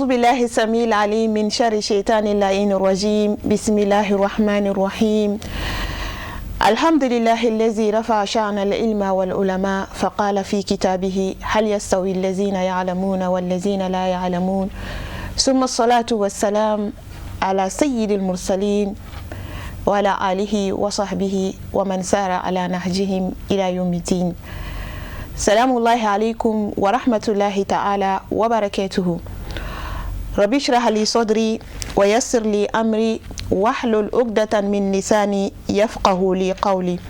أعوذ بالله السميع العليم من شر الشيطان اللعين الرجيم. بسم الله الرحمن الرحيم. الحمد لله الذي رفع شأن العلم والعلماء، فقال في كتابه: هل يستوي الذين يعلمون والذين لا يعلمون؟ ثم الصلاة والسلام على سيد المرسلين وعلى آله وصحبه ومن سار على نهجهم إلى يوم الدين. سلام الله عليكم ورحمة الله تعالى وبركاته. رب اشرح لي صدري ويسر لي أمري واحلل عقدة من لساني يفقه لي قولي.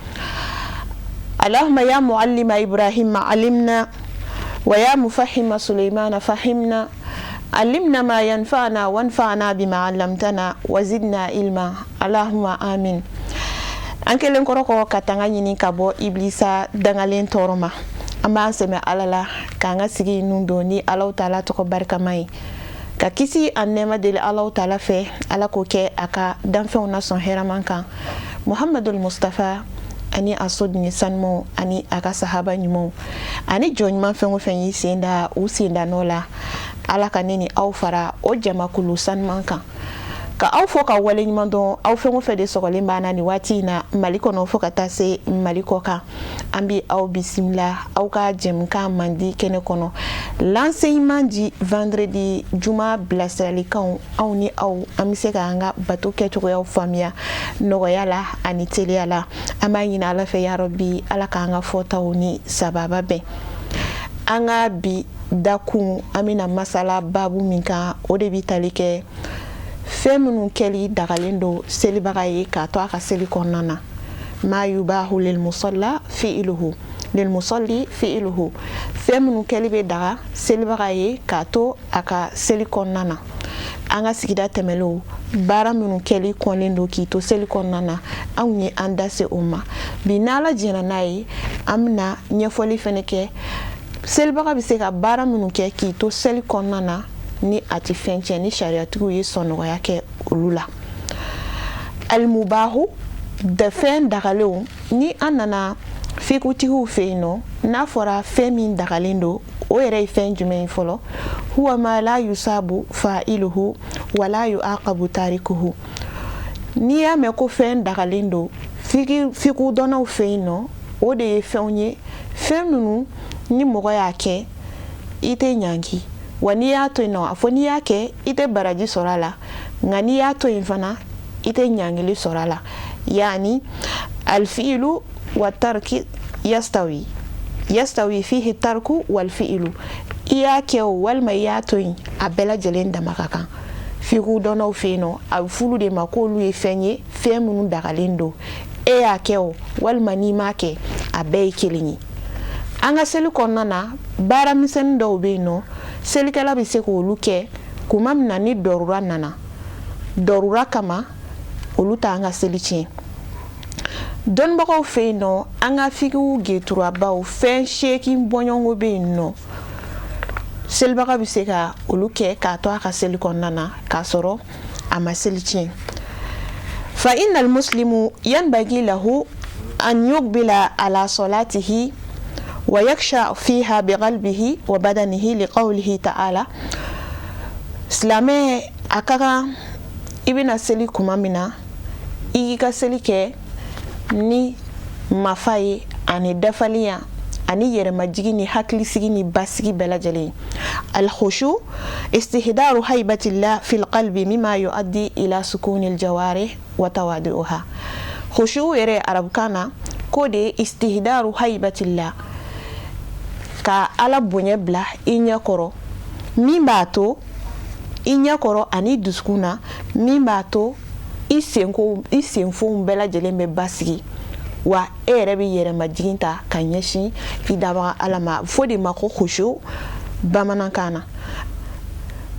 اللهم يا معلم إبراهيم علمنا، ويا مفهم سليمان فهمنا، علمنا ما ينفعنا وانفعنا بما علمتنا وزدنا علما، اللهم آمين. An kelen kɔrɔ kɔ ka tanga ɲini ka bɔ iblisa dangalen tɔɔrɔ ma, an b'an sɛmɛ Ala la k'an ka sigi nun don ni Alahu Taala tɔgɔ barikama ye, ka kisi a nɛɛma deli Alahu Taala fɛ. Ala k'o kɛ a ka danfɛnw na sɔn hɛrɛman kan, Muhamadul Mustafa ani a soden sanumaw ani a ka sahaba ɲumanw ani jɔn ɲuman fɛn o fɛn y'i sen da u sen da nɔ la. Ala ka ne ni aw fara o jamakulu sanuman kan. Ka aw fo ka wale ɲuman dɔn, aw fɛn o fɛn de sɔgɔlen b'an na nin waati in na, Mali kɔnɔ fo ka taa se Mali kɔ kan, an bɛ aw bisimila aw ka jɛmukan mandi kɛnɛ kɔnɔ, l'enseignement du vendredi, juma bilasiralikanw. Aw ni aw, an bɛ se k'an ka bato kɛcogoyaw faamuya nɔgɔya la ani teliya la. An b'a ɲini Ala fɛ, yarabi, Ala k'an ka fɔtaw ni sababa bɛn. An ka bi dakun, an bɛna masala baabu min kan, o de bɛ tali kɛ fɛn minnu kɛli dagalen don selibaga ye k'a to a ka seli kɔnɔna na, ma yubahu lilmusalla fi'luhu, lilmusalli fi'luhu, fɛn minnu kɛli bɛ daga selibaga ye k'a to a ka seli kɔnɔna na. An ka sigida tɛmɛlenw, baara minnu kɛli kɔnnen don k'i to seli kɔnɔna na, anw ye an da se o ma. Bi, n'Ala jɛnna n'a ye, an bɛna ɲɛfɔli fɛnɛ kɛ selibaga bɛ se ka baara minnu kɛ k'i to seli kɔnɔna na ni a tɛ fɛn tiɲɛ, ni sariyatigiw ye sɔnɔgɔya kɛ olu la. Alimubahu da, fɛn dagalenw. Ni an nana fikutigiw fɛ yen nɔ, n'a fɔra fɛn min dagalen don, o yɛrɛ ye fɛn jumɛn ye fɔlɔ? Huwa ma la yusabu fa'iluhu wala yu'aqabu tarikuhu. N'i y'a mɛn ko fɛn dagalen don fikudɔnnaw fɛ yen nɔ, o de ye fɛnw ye, fɛn minnu ni mɔgɔ y'a kɛ, i tɛ ɲangi, wa n'i y'a to yen nɔ, a fɔ n'i y'a kɛ, i tɛ baraji sɔrɔ a la, nka n'i y'a to yen fana, i tɛ ɲangili sɔrɔ a la. Yani alfiilu wa tarki yastawi, yastawi fihi tarku wal fiilu. I y'a kɛ o, walima i y'a to yen, a bɛɛ lajɛlen dama ka kan fikudɔnnaw fɛ yen nɔ. A bɛ f'olu de ma k'olu ye fɛn ye, fɛn minnu dagalen don. E y'a kɛ o, walima n'i m'a kɛ, a bɛɛ ye kelen ye. An ka seli kɔnɔna na, baara misɛnnin dɔw bɛ yen nɔ, selikɛla bɛ se k'olu kɛ kuma min na ni dɔrura nana, dɔrura kama, olu t'an ka seli tiɲɛ. Dɔnnibagaw fɛ yen nɔ, an ka fikiw geturabaw, fɛn 8 bɔɲɔgɔnko bɛ yen nɔ, selibaga bɛ se ka olu kɛ k'a to a ka seli kɔnɔna na k'a sɔrɔ a ma seli tiɲɛ. Fa innal muslimu yanbaghi lahu an yuqbila ala salatihi wa yakhsha fiha biqalbihi wa badanihi liqawlihi ta'ala. Silamɛ, a ka kan i bɛna seli kuma min na, i k'i ka seli kɛ ni mafa ye ani dafalenya ani yɛrɛmajigi ni hakilisigi ni basigi bɛɛ lajɛlen. Alkhushu istihdaru haibatillah fil qalbi mimma yuaddi ila sukunil jawarih wa tawadu'uha. Khushu yɛrɛ arabukan na, k'o de ye istihdaru haibatillah, ka Ala bonya bila i ɲɛ kɔrɔ, min b'a to i ɲɛ kɔrɔ ani dusukun na, min b'a to i senko, i senfonw bɛɛ lajɛlen bɛ basigi, wa e yɛrɛ bɛ yɛrɛmajigin ta ka ɲɛsin i dabaga Ala ma. Fo de ma ko khushu bamanankan na.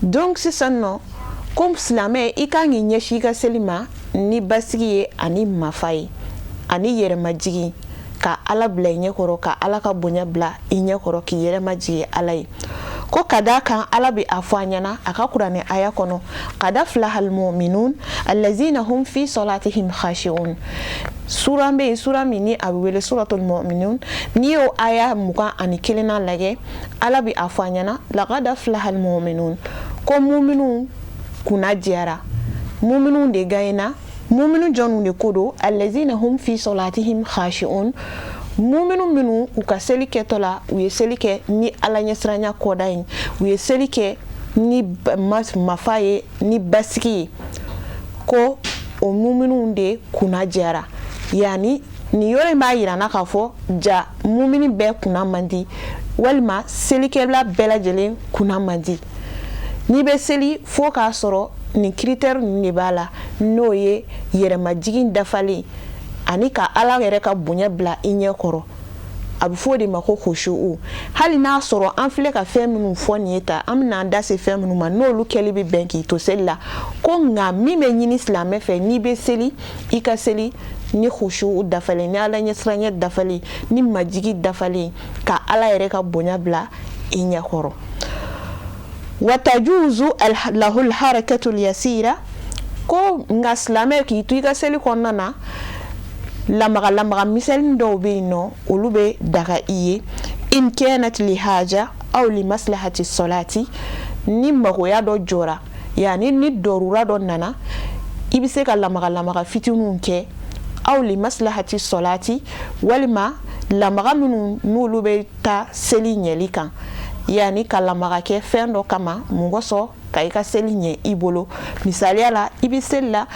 Donc sisan nɔ, ko silamɛ, i kan k'i ɲɛsin i ka seli ma ni basigi ye ani mafa ye ani yɛrɛmajigin, ka Ala bila i ɲɛkɔrɔ, ka Ala ka bonya bila i ɲɛkɔrɔ, k'i yɛrɛ majigin Ala ye. Ko ka d'a kan Ala bɛ a fɔ an ɲɛna a ka Kuranɛ aya kɔnɔ: qad aflahal mu'minun allazina hum fi salatihim khashi'un. Sura bɛ yen, sura min ni a bɛ wele suratul mu'minun, n'i y'o aya 21nan lajɛ, Ala bɛ a fɔ an ɲɛna: laqad aflahal mu'minun. Ko muminu kunna diyara, muminu de gagnena. Muminu jɔnw de ko don? Allazina hum fi solatihim khashi'un, muminu minnu u ka seli kɛtɔ la, u ye seli kɛ ni Ala ɲɛsiranya kɔda ye, u ye seli kɛ ni mafa ye, ni basigi ye. Ko o muminu de kunna diyara. Yani nin yɔrɔ in b'a yira na k'a fɔ ja mumini bɛɛ kunna man di, walima selikɛla bɛɛ lajɛlen kunna man di. N'i bɛ seli, fo k'a sɔrɔ nin critère ninnu de b'a la, n'o ye yɛrɛmajigin dafalen ani ka Ala yɛrɛ ka bonya bila i ɲɛ kɔrɔ. A bɛ fɔ o de ma ko khushu'u. Hali n'a sɔrɔ an filɛ ka fɛn minnu fɔ nin ye ta, an bɛna an da se fɛn minnu ma, n'olu kɛli bɛ bɛn k'i to seli la. Ko nka min bɛ ɲini silamɛ fɛ, n'i bɛ seli, i ka seli ni khushu'u dafalen, ni Ala ɲɛsiranɲɛ dafalen, ni majigi dafalen, ka Ala yɛrɛ ka bonya bila i ɲɛ kɔrɔ. Watajuzu lahul harakatul yasira. Ko nka silamɛ, k'i to i ka seli kɔnɔna na, lamaga lamaga misɛnnin dɔw bɛ yen nɔ, olu bɛ daga i ye. In kanat li haja aw li maslahati solati, ni magoya dɔ jɔra, yani ni dɔrura dɔ nana, i bɛ se ka lamaga lamaga fitininw kɛ. Aw li maslahati solati, walima lamaga minnu n'olu bɛ ta seli ɲɛli kan, yani ka lamaga kɛ fɛn dɔ kama, mun kosɔn? Ka i ka seli ɲɛ i bolo. Misaliya la, i bɛ seli la,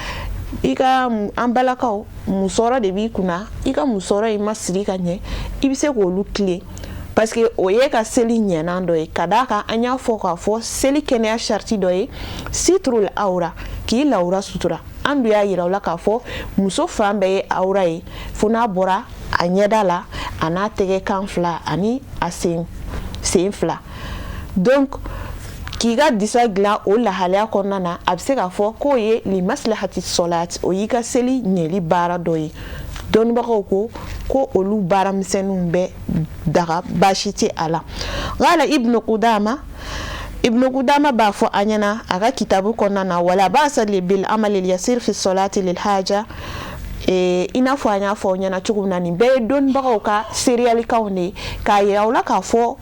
i ka, an balakaw, musɔrɔ de b'i kunna, i ka musɔrɔ in ma siri ka ɲɛ, i bɛ se k'olu tilen, parce que o ye ka seli ɲɛnan dɔ ye. Ka d'a kan an y'a fɔ k'a fɔ seli kɛnɛya sariti dɔ ye siturul awra, k'i lawura sutura. An dun y'a yira u la k'a fɔ muso fan bɛɛ ye awra ye, fo n'a bɔra a ɲɛda la, a n'a tɛgɛ kan fila ani a sen fila. Donc k'i ka disa dilan o lahalaya kɔnɔna na, a bɛ se k'a fɔ k'o ye li maslahati solat, o y'i ka seli ɲɛli baara dɔ ye. Dɔnnibagaw ko olu baara misɛnninw bɛ daga, baasi tɛ a la. Qala Ibnu Qudama, Ibnu Qudama b'a fɔ an ɲɛna a ka kitabu kɔnɔna na: wala ba'sa li bil amali yasir fi solati lil haja. I n'a fɔ an y'a fɔ aw ɲɛna cogo min na, nin bɛɛ ye dɔnnibagaw ka seereyalikanw de ye k'a yira aw la k'a fɔ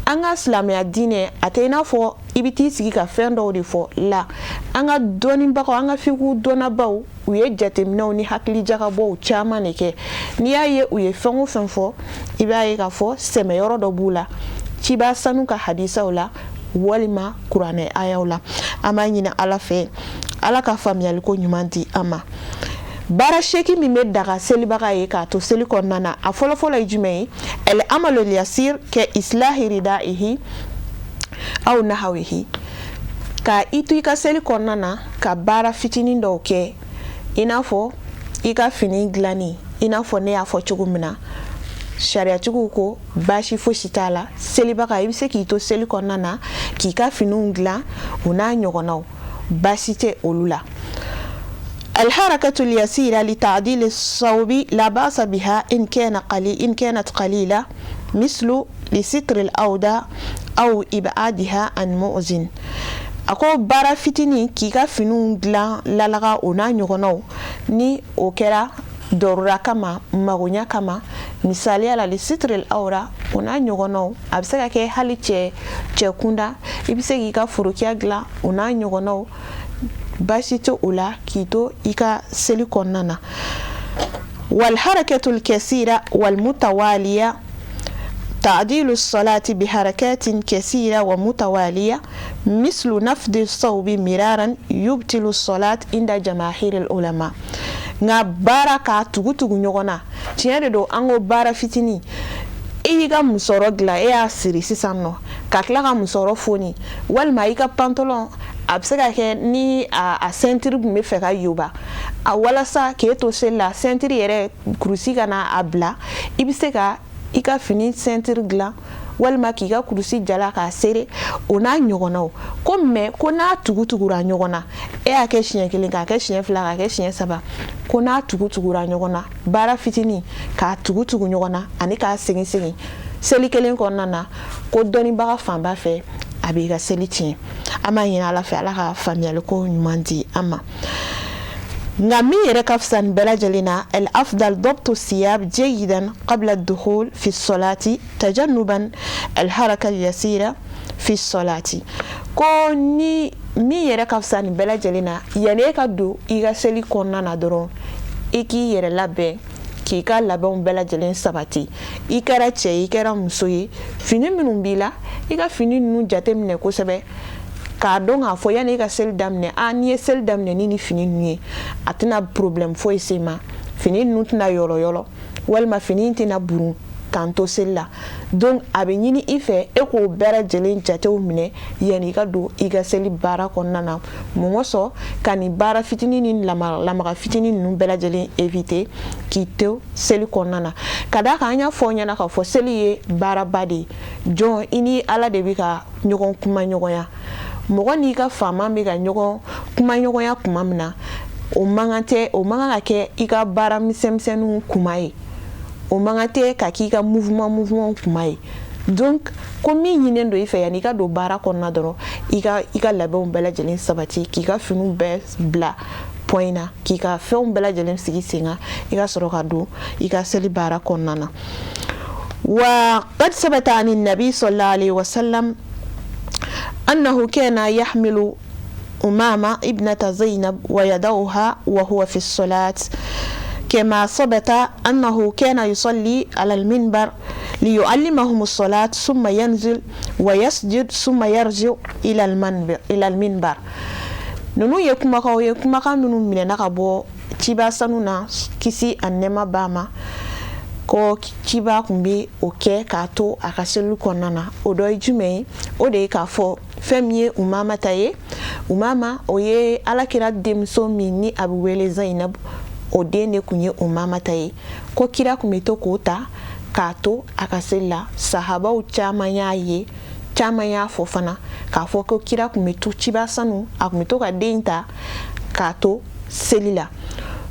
an ka silamɛya diinɛ, a tɛ i n'a fɔ i bɛ t'i sigi ka fɛn dɔw de fɔ la. An ka dɔnnibagaw, an ka fiku dɔnnabaw, u ye jateminɛw ni hakilijagabɔw caman de kɛ. N'i y'a ye u ye fɛn o fɛn fɔ, i b'a ye k'a fɔ sɛmɛyɔrɔ dɔ b'u la, ciba sanu ka hadisaw la walima kuranɛ ayaw la. An b'a ɲini Ala fɛ, Ala ka faamuyaliko ɲuman di an ma. Baara seegin min bɛ daga selibaga ye k'a to seli kɔnɔna na, a fɔlɔfɔlɔ ye jumɛn ye? Al amalu yasir ka islahi ridaihi aw nahawihi. Ka i to i ka seli kɔnɔna na ka baara fitinin dɔw kɛ, i n'a fɔ i ka fini dilanni, i n'a fɔ ne y'a fɔ cogo min na, sariyatigiw ko baasi fosi t'a la. Selibaga, i bɛ se k'i to seli kɔnɔna na k'i ka finiw dilan, o n'a ɲɔgɔnnaw, baasi tɛ olu la. الحركة اليسيرة لتعديل الثوب لا بأس بها إن كانت قليلة، مثل لستر العورة أو إبعادها عن مؤذ. A ko baara fitinin, k'i ka finiw dilan lalaga, o n'a ɲɔgɔnnaw, ni o kɛra dɔrura kama, magoɲa kama, misaliya la lisitril awra, o n'a ɲɔgɔnnaw, a bɛ se ka kɛ hali cɛ cɛ kunda, i bɛ se k'i ka forokiya dilan, o n'a ɲɔgɔnnaw, baasi tɛ o la k'i to i ka seli kɔnɔna na. والحركة الكثيرة والمتوالية، تعديل الصلاة بحركات كثيرة ومتوالية مثل نفض الثوب مرارا يبطل الصلاة عند جماهير العلماء. Nka baara k'a tugu-tugu ɲɔgɔn na, tiɲɛ de don, an ko baara fitinin, e y'i ka musɔrɔ dilan, e y'a siri sisan nɔ ka tila ka musɔrɔ foni, walima i ka pantalon, a bɛ se ka kɛ ni a ceinture tun bɛ fɛ ka yoba a, walasa k'e to seli la, ceinture yɛrɛ kurusi ka na a bila, i bɛ se ka i ka fini ceinture dilan walima k'i ka kurusi jala k'a sere, o n'a ɲɔgɔnnaw. Ko mɛ ko n'a tugu tugura ɲɔgɔn na, e y'a kɛ siɲɛ kelen, k'a kɛ siɲɛ fila, k'a kɛ siɲɛ saba, ko n'a tugu tugura ɲɔgɔn na, baara fitinin k'a tugu tugu ɲɔgɔn na ani k'a segin segin seli kelen kɔnɔna na, ko dɔnnibaga fanba fɛ, a b'i ka seli tiɲɛ. An b'a ɲini Ala fɛ, Ala ka faamuyaliko ɲuman di an ma. Nka min yɛrɛ ka fisa nin bɛɛ lajɛlen na, al afdal dabtu siyab jayidan qabla dukhul fi solati tajannuban al haraka al yasira. fi solati. Ko ni min yɛrɛ ka fisa nin bɛɛ lajɛlen na, yanni e ka don i ka seli kɔnɔna na dɔrɔn, i k'i yɛrɛ labɛn, k'i ka labɛnw bɛɛ lajɛlen sabati. I kɛra cɛ ye, i kɛra muso ye, fini minnu b'i la, i ka fini ninnu jateminɛ kosɛbɛ k'a dɔn k'a fɔ yanni i ka seli daminɛ, a n'i ye seli daminɛ ni fini ninnu ye, a tɛna problème foyi se ma, fini ninnu tɛna yɔlɔyɔlɔ walima fini in tɛna burun k'an to seli la. Donc a bɛ ɲini i fɛ e k'o bɛɛ lajɛlen jatew minɛ yanni i ka don i ka seli baara kɔnɔna na. Mun kosɔn? Ka nin baara fitinin ni lamaga fitinin ninnu bɛɛ lajɛlen éviter k'i to seli kɔnɔna na. Ka d'a kan an y'a fɔ ɲɛna k'a fɔ seli ye baaraba de ye. Jɔn, i ni Ala de bɛ ka ɲɔgɔn kuma ɲɔgɔnya. Mɔgɔ n'i ka faama bɛ ka ɲɔgɔn kuma ɲɔgɔnya kuma min na, o man kan tɛ, o man kan ka kɛ i ka baara misɛnmisɛnninw kuma ye, o man kan tɛ ka k'i ka mouvement kuma ye. Donc ko min ɲininen don i fɛ, yanni i ka don baara kɔnɔna dɔrɔn, i ka labɛnw bɛɛ lajɛlen sabati, k'i ka finiw bɛɛ bila point na, k'i ka fɛnw bɛɛ lajɛlen sigi sen kan, i ka sɔrɔ ka don i ka seli baara kɔnɔna na. Wa qad sabata ani nabi sallallahu alaihi wasallam annahu kana yahmilu umama ibnata Zainab wa yadauha wa huwa fi salat, كما ثبت أنه كان يصلي على المنبر ليعلمهم الصلاة ثم ينزل ويسجد ثم يرجع إلى المنبر. Ninnu ye kumakanw ye, kumakan minnu minɛna ka bɔ ciba sanu na, kisi ani nɛɛma b'a ma, ko ciba tun bɛ o kɛ k'a to a ka seli kɔnɔna na. O dɔ ye jumɛn ye? O de ye k'a fɔ fɛn min ye Umama ta ye. Umama, o ye Alakira denmuso min ni a bɛ wele Zainab, o den de tun ye Umama ta ye. Ko kira tun bɛ to k'o ta k'a to a ka seli la. Sahabaw caman y'a ye, caman y'a fɔ fana k'a fɔ ko kira tun bɛ to, ciba sanu, a tun bɛ to ka den ta k'a to seli la.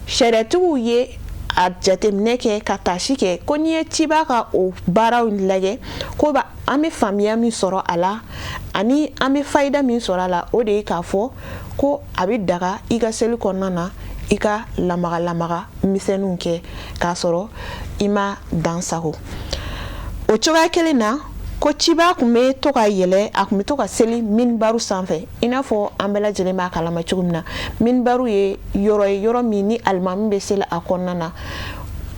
Sariyatigiw ye a jateminɛ kɛ ka taasi kɛ ko n'i ye ciba ka o baaraw lajɛ, ko ba an bɛ faamuya min sɔrɔ a la ani an bɛ fayida min sɔrɔ a la, o de ye k'a fɔ ko a bɛ daga i ka seli kɔnɔna na, i ka lamaga lamaga misɛnninw kɛ k'a sɔrɔ i ma dan sago. O cogoya kelen na, ko ciba tun bɛ to ka yɛlɛ, a tun bɛ to ka seli minbaru sanfɛ. I n'a fɔ an bɛɛ lajɛlen b'a kalama cogo min na, minbaru ye yɔrɔ ye, yɔrɔ min ni alimami bɛ seli a kɔnɔna na,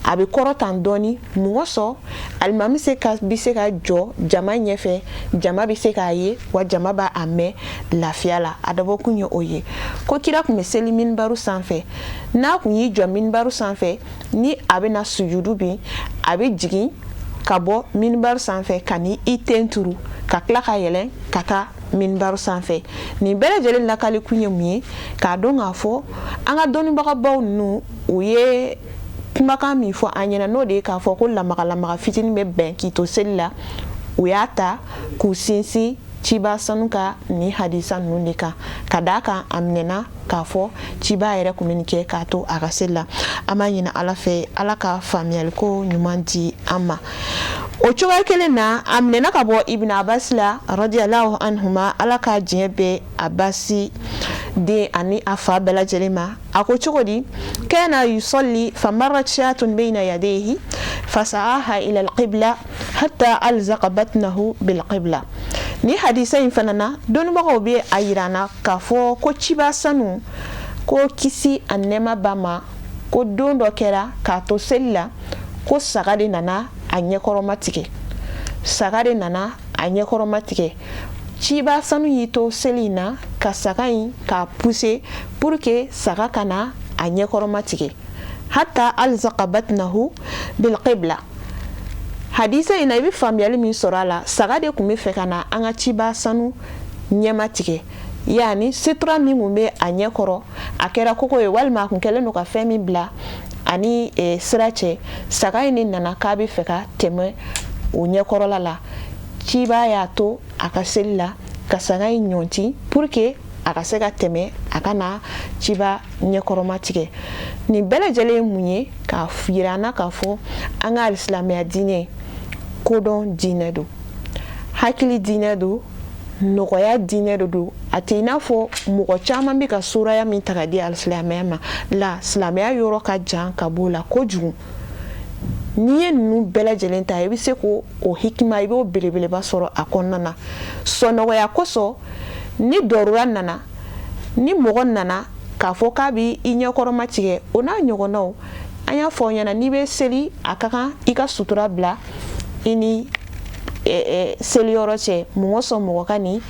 a bɛ kɔrɔtan dɔɔni. Mun kosɔn? Alimami bɛ se ka jɔ jama ɲɛfɛ, jama bɛ se k'a ye, wa jama b'a a mɛn lafiya la. A dabɔkun ye o ye. Ko kira tun bɛ seli minbaru sanfɛ. N'a tun y'i jɔ minbaru sanfɛ, ni a bɛna sujudu bin, a bɛ jigin ka bɔ minbaru sanfɛ ka ni i ten turu, ka tila ka yɛlɛn ka taa minbaru sanfɛ. Nin bɛɛ lajɛlen lakali kun ye mun ye? K'a dɔn k'a fɔ an ka dɔnnibagabaw ninnu, u ye kumakan min fɔ an ɲɛna, n'o de ye k'a fɔ ko lamaga lamaga fitinin bɛ bɛn k'i to seli la, u y'a ta k'u sinsin ciba sanu ka nin hadisa ninnu de kan. Ka d'a kan a minɛna k'a fɔ ciba yɛrɛ tun bɛ nin kɛ k'a to a ka seli la. An b'a ɲini Ala fɛ, Ala ka faamuyaliko ɲuman di an ma. O cogoya kelen na, a minɛna ka bɔ Ibn Abbas la, radiyallahu anhuma, Ala ka diɲɛ bɛ Abasi den ani a fa bɛɛ lajɛlen ma. A ko cogo di? Kana yusalli famarrat shatun bayna yadayhi fasa'aha ila alqibla hatta alzaqa batnahu bilqibla. Ni hadisa in fana na, dɔnnibagaw bɛ a yira an na k'a fɔ ko ciba sanu, ko kisi a nɛɛma ba ma, ko don dɔ kɛra k'a to seli la, ko saga de nana a ɲɛkɔrɔma tigɛ, saga de nana a ɲɛkɔrɔma tigɛ. Ciba sanu y'i to seli in na ka saga in k'a pousser pour que saga kana a ɲɛkɔrɔma tigɛ, hatta alzaqa batnahu bilqibla. Hadisa in na, i bɛ faamuyali min sɔrɔ a la, saga de tun bɛ fɛ ka na an ka ciba sanu ɲɛma tigɛ, yaani sutura min tun bɛ a ɲɛ kɔrɔ, a kɛra koko ye walima a kun kɛlen don ka fɛn min bila ani sira cɛ, saga in de nana k'a bɛ fɛ ka tɛmɛ o ɲɛkɔrɔla la. Ciba y'a to a ka seli la ka saga in ɲɔnti pour que a ka se ka tɛmɛ, a ka na ciba ɲɛkɔrɔma tigɛ. Nin bɛɛ lajɛlen ye mun ye? K'a yira an na k'a fɔ an ka alisilamɛya diinɛ, kodɔn diinɛ don, hakili diinɛ don, nɔgɔya diinɛ de don. A tɛ i n'a fɔ mɔgɔ caman bɛ ka suraya min ta ka di alisilamɛya ma la. Silamɛya yɔrɔ ka jan ka b'o la kojugu. N'i ye ninnu bɛɛ lajɛlen ta, i bɛ se k'o o hikima, i b'o belebeleba sɔrɔ a kɔnɔna na. Sɔnɔgɔya kosɔn, ni dɔrura nana, ni mɔgɔ nana k'a fɔ k'a bɛ i ɲɛkɔrɔma tigɛ, o n'a ɲɔgɔnnaw, an y'a fɔ aw ɲɛna, n'i bɛ seli, a ka kan i ka sutura bila i ni seliyɔrɔ cɛ. Mun kosɔn mɔgɔ ka ni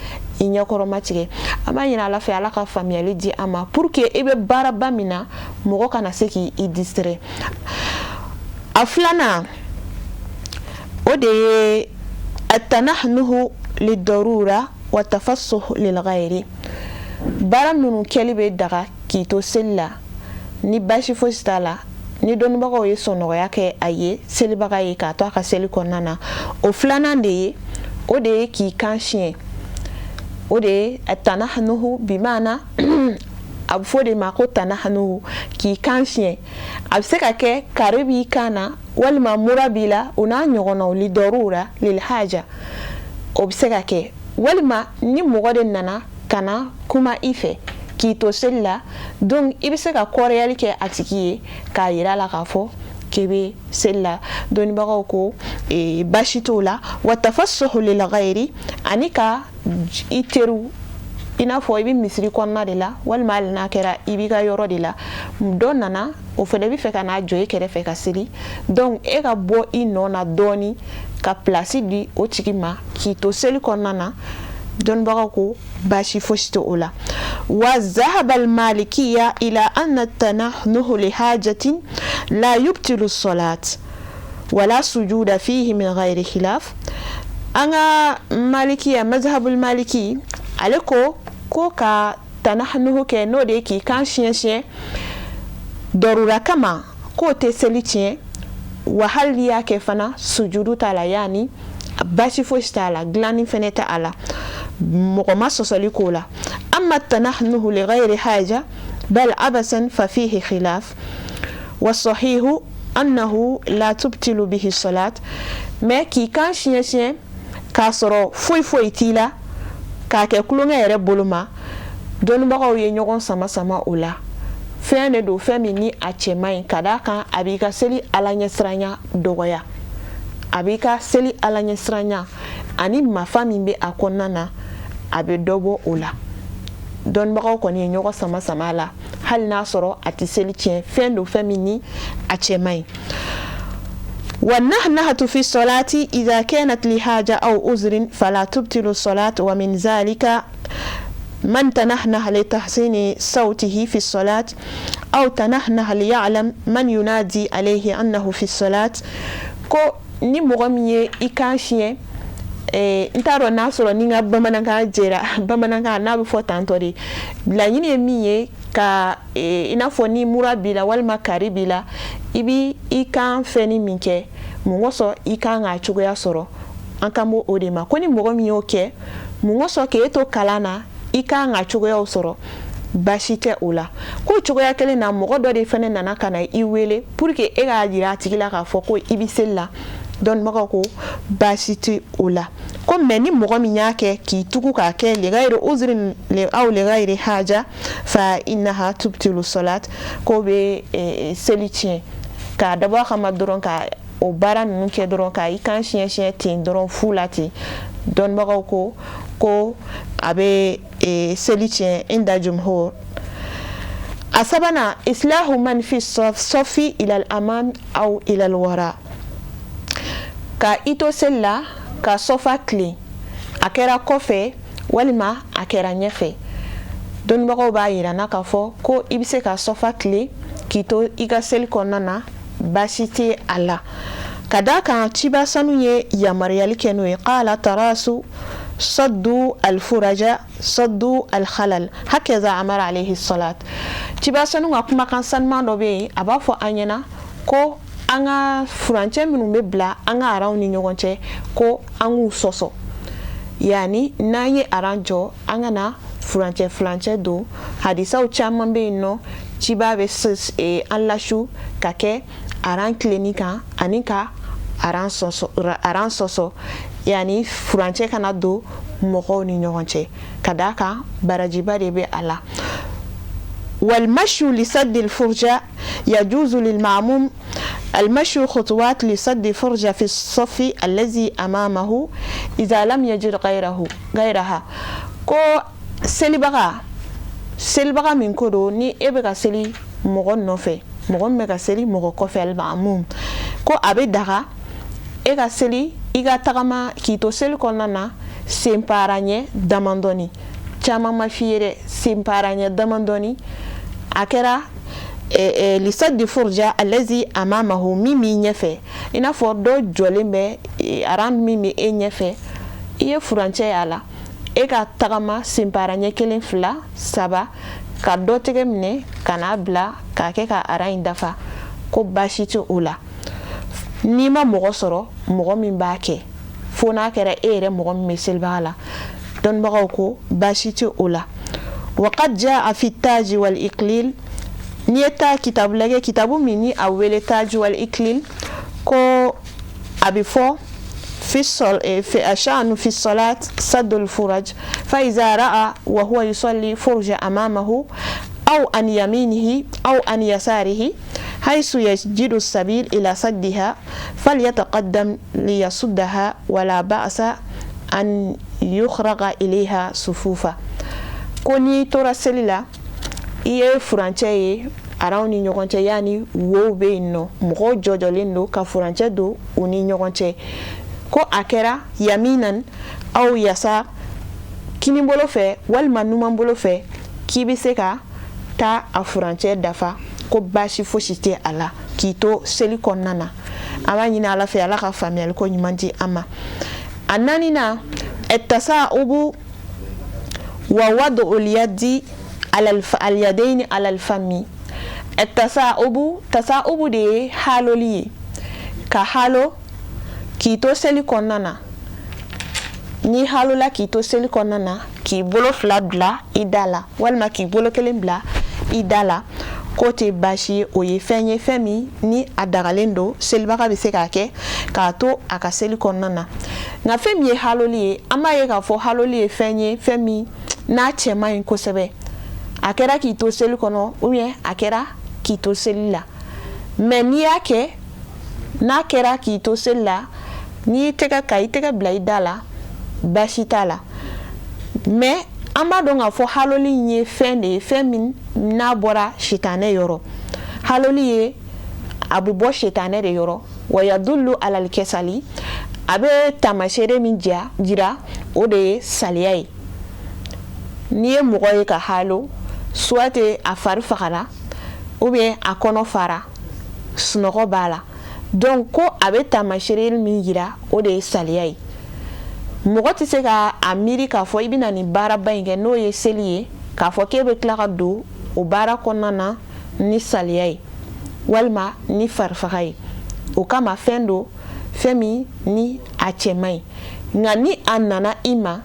i ɲɛkɔrɔma tigɛ? An b'a ɲini Ala fɛ, Ala ka faamuyali di an ma, pour que i bɛ baaraba min na, mɔgɔ kana se k'i distraire. A filanan, o de ye atanahnuhu lidarura wa tafassuh lilghayri. Baara minnu kɛli bɛ daga k'i to seli la, ni baasi fosi t'a la, ni dɔnnibagaw ye sɔnɔgɔya kɛ a ye selibaga ye k'a to a ka seli kɔnɔna na, o filanan de ye, o de ye k'i kan siɲɛ. O de ye atanahnuhu, bimaana a bɛ fɔ de ma ko tanahnuhu, k'i kan siɲɛ. A bɛ se ka kɛ kari b'i kan na, walima mura b'i la, o n'a ɲɔgɔnnaw, lidarura lilhaja, o bɛ se ka kɛ. Walima ni mɔgɔ de nana ka na kuma i fɛ k'i to seli la, donc i bɛ se ka kɔrɔyali kɛ a tigi ye k'a yira a la k'a fɔ k'i bɛ seli la. Dɔnnibagaw ko baasi t'o la. Wa tafassuhu lilghayri, ani ka i teriw, i n'a fɔ i bɛ misiri kɔnɔna de la, walima hali n'a kɛra i b'i ka yɔrɔ de la, dɔ nana, o fana bɛ fɛ ka n'a jɔ i kɛrɛfɛ ka seli, donc e ka bɔ i nɔ na dɔɔni ka place di o tigi ma k'i to seli kɔnɔna na, dɔnnibagaw ko baasi fosi tɛ o la. Wa zahaba almalikiya ila anna tanahnuhu lihajatin la yubtilu salat wala sujuda fihi min ghayri khilaf. An ka malikiya, mazhabul maliki, ale ko ko ka tanahnuhu kɛ, n'o de ye k'i kan siɲɛ siɲɛ dɔrura kama, k'o tɛ seli tiɲɛ, wa hali n'i y'a kɛ fana, sujudu t'a la, yaani baasi fosi t'a la, dilanni fɛnɛ tɛ a la, mɔgɔ ma sɔsɔli k'o la. Amma tanahnuhu li ghayri haja bal abasan fa fihi khilaf wa sahihu annahu la tubtilu bihi salat. Mais k'i kan siɲɛ siɲɛ k'a sɔrɔ foyi foyi t'i la, k'a kɛ tulonkɛ yɛrɛ bolo ma, dɔnnibagaw ye ɲɔgɔn sama sama o la. Fɛn de don, fɛn min ni a cɛ man ɲi, ka d'a kan a b'i ka seli Ala ɲɛsiranya dɔgɔya, a b'i ka seli Ala ɲɛsiranya ani mafa min bɛ a kɔnɔna na, a bɛ dɔ bɔ o la. Dɔnnibagaw kɔni ye ɲɔgɔn sama sama a la, hali n'a sɔrɔ a tɛ seli tiɲɛ, fɛn don, fɛn min ni a cɛ man ɲi. Wa nahnahatu fi salati idha kanat li haja aw uzrin fala tubtilu salat. Wa min zalika man tanahnah li tahsini sawtihi fi salat aw tanahnah li ya'lam man yunadi alayhi annahu fi salat. Ko ni mɔgɔ min ye i kan siɲɛ, n t'a dɔn n'a sɔrɔ ni n ka bamanankan jɛra, bamanankan n'a bɛ fɔ tantɔ de, laɲini ye min ye ka i n'a fɔ ni mura b'i la walima kari b'i la, i b'i i kan fɛnni min kɛ, mun kosɔn i kan k'a cogoya sɔrɔ, an kan b'o o de ma. Ko ni mɔgɔ min y'o kɛ, mun kosɔn k'e to kalan na, i kan ka cogoyaw sɔrɔ, baasi tɛ o la. K'o cogoya kelen na, mɔgɔ dɔ de fana nana ka na i wele pour que e k'a jira a tigi la k'a fɔ ko i bɛ seli la, dɔnnibagaw ko baasi tɛ o la. Ko mais ni mɔgɔ min y'a kɛ k'i tugu k'a kɛ ligayiri uzrin aw ligayiri haja fa innaha tubtilu salat, k'o bɛ seli tiɲɛ. K'a dabɔ a kama dɔrɔn ka o baara ninnu kɛ dɔrɔn, ka i kan siɲɛ siɲɛ ten dɔrɔn fu la ten, dɔnnibagaw ko ko a bɛ seli tiɲɛ inda jumhur. A sabanan, islahu man fi safi ila al amam aw ila al wara. Ka i to seli la ka sɔfa tilen, a kɛra kɔfɛ walima a kɛra ɲɛfɛ, dɔnnibagaw b'a yira na k'a fɔ ko i bɛ se ka sɔfa tilen k'i to i ka seli kɔnɔna na, baasi tɛ a la, ka d'a kan ciba sanu ye yamaruyali kɛ n'o ye. Qala tarasu saddu alfuraja saddu alkhalal hakaza amara alayhi salat. Ciba sanu ka kumakan sanuman dɔ bɛ yen, a b'a fɔ an ɲɛna ko an ka furancɛ minnu bɛ bila an ka aranw ni ɲɔgɔn cɛ, ko an k'u sɔsɔ, yaani n'an ye aran jɔ, an kana furancɛ furancɛ don. Hadisaw caman bɛ yen nɔ, ciba bɛ an lasu ka kɛ aran tilenni kan ani ka aran sɔsɔ, aran sɔsɔ, yaani furancɛ kana don mɔgɔw ni ɲɔgɔn cɛ, ka d'a kan barajiba de bɛ a la. والمشي لسد الفرجة يجوز للمأموم المشي خطوات لسد فرجة في الصف الذي أمامه إذا لم يجد غيره غيرها. Ko selibaga, selibaga min ko don, ni e bɛ ka seli mɔgɔ nɔfɛ, mɔgɔ min bɛ ka seli mɔgɔ kɔfɛ, المأموم, ko a bɛ daga e ka seli, i ka tagama k'i to seli kɔnɔna na, senpara ɲɛ damadɔni. Caman ma f'i ye dɛ, senpara ɲɛ damadɔni. A kɛra لسد فرجة الذي أمامه, min b'i ɲɛfɛ, i n'a fɔ dɔ jɔlen bɛ aran min bɛ e ɲɛfɛ, i ye furancɛ y'a la, e ka tagama senpara ɲɛ kelen, fila, saba, ka dɔ tɛgɛ minɛ ka n'a bila k'a kɛ ka aran in dafa, ko baasi tɛ o la. N'i ma mɔgɔ sɔrɔ, mɔgɔ min b'a kɛ, fo n'a kɛra e yɛrɛ mɔgɔ min bɛ selibaga la, dɔnnibagaw ko baasi tɛ o la. وقد جاء في التاج والإكليل, n'i ye taa kitabu lajɛ, kitabu min ni a wele Taji wal Iklil, ko a bɛ fɔ في الصل في الشأن في الصلاة سد الفرج، فإذا رأى وهو يصلي فرجة أمامه أو عن يمينه أو عن يساره حيث يجد السبيل إلى سدها فليتقدم ليسدها ولا بأس أن يخرج إليها صفوفا. Ko n'i tora seli la, i ye furancɛ ye aranw ni ɲɔgɔn cɛ, yani wow bɛ yen nɔ, mɔgɔw jɔjɔlen don ka furancɛ don u ni ɲɔgɔn cɛ, ko a kɛra يمينا أو يسار, kinibolo fɛ walima numanbolo fɛ, k'i bɛ se ka taa a furancɛ dafa, ko baasi fosi tɛ a la k'i to seli kɔnɔna na. An b'a ɲini Ala fɛ, Ala ka faamuyali ko ɲuman di an ma. A naaninan, التثاؤب ووضع اليد على اليدين على الفم. التثاؤب, تثاؤب de ye haloli ye, ka halo k'i to seli kɔnɔna na. N'i halola k'i to seli kɔnɔna na, k'i bolo fila bila i da la walima k'i bolo kelen bila i da la, k'o tɛ baasi ye. O ye fɛn ye, fɛn min ni a dagalen don, selibaga bɛ se k'a kɛ k'a to a ka seli kɔnɔna na. Nka fɛn min ye haloli ye, an b'a ye k'a fɔ haloli ye fɛn ye, fɛn min n'a cɛ man ɲi kosɛbɛ. A kɛra k'i to seli kɔnɔ ou bien a kɛra k'i to seli la, mais n'i y'a kɛ, n'a kɛra k'i to seli la, n'i tɛgɛ ka i tɛgɛ bila i da la, baasi t'a la. Mais an b'a dɔn k'a fɔ haloli in ye fɛn de ye, fɛn min n'a bɔra sitanɛ yɔrɔ. Haloli ye, a bɛ bɔ sitanɛ de yɔrɔ. ويدل على الكسل, a bɛ taamasere min jira, o de ye saliya ye. N'i ye mɔgɔ ye ka halo, soit a fari fagara ou bien a kɔnɔ fara, sunɔgɔ b'a la, donc ko a bɛ taamasere min jira, o de ye saliya ye. Mɔgɔ tɛ se ka a miiri k'a fɔ i bɛna nin baaraba in kɛ, n'o ye seli ye, k'a fɔ k'e bɛ tila ka don o baara kɔnɔna na ni saliya ye walima ni farifaga ye. O kama, fɛn don, fɛn min ni a cɛ man ɲi. Nka ni a nana i ma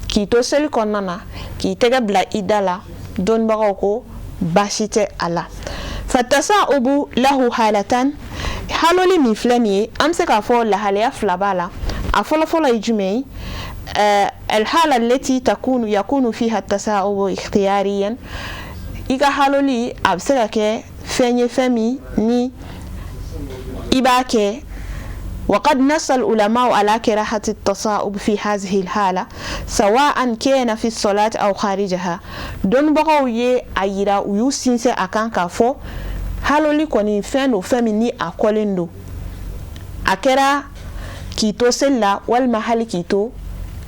k'i to seli kɔnɔna na, k'i tɛgɛ bila i da la, dɔnnibagaw ko baasi tɛ a la. فالتثاؤب له حالتان. Haloli min filɛ nin ye, an bɛ se k'a fɔ lahalaya fila b'a la. A fɔlɔfɔlɔ ye jumɛn ye? الحالة التي تكون يكون فيها التثاؤب اختياريا. I ka haloli a bɛ se ka kɛ fɛn ye, fɛn min ni i b'a kɛ. وقد نص العلماء على كراهة التثاؤب في هذه الحالة سواء كان في الصلاة أو خارجها. Dɔnnibagaw ye a yira, u y'u sinsin a kan k'a fɔ haloli kɔni fɛn don, fɛn min ni a kɔlen don, a kɛra k'i to seli la walima hali k'i to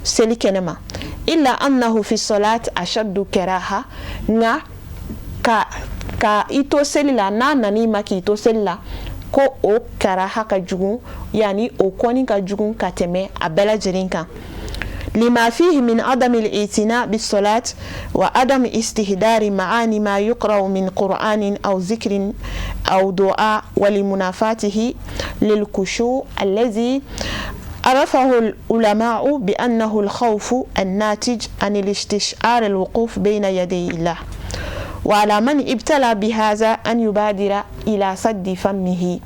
seli kɛnɛma. إلا أنه في الصلاة أشد كراهة. Nka ka i to seli la, n'a nan'i ma k'i to seli la, ko o karaha ka jugu, yani o kɔni ka jugu ka tɛmɛ a bɛɛ lajɛlen kan. لما فيه من عدم الاعتناء بالصلاة وعدم استحضار معاني ما يقرأ من قرآن أو ذكر أو دعاء ولمنافاته للخشوع الذي عرفه العلماء بأنه الخوف الناتج عن الاستشعار الوقوف بين يدي الله. وعلى من ابتلى بهذا أن يبادر إلى سد فمه.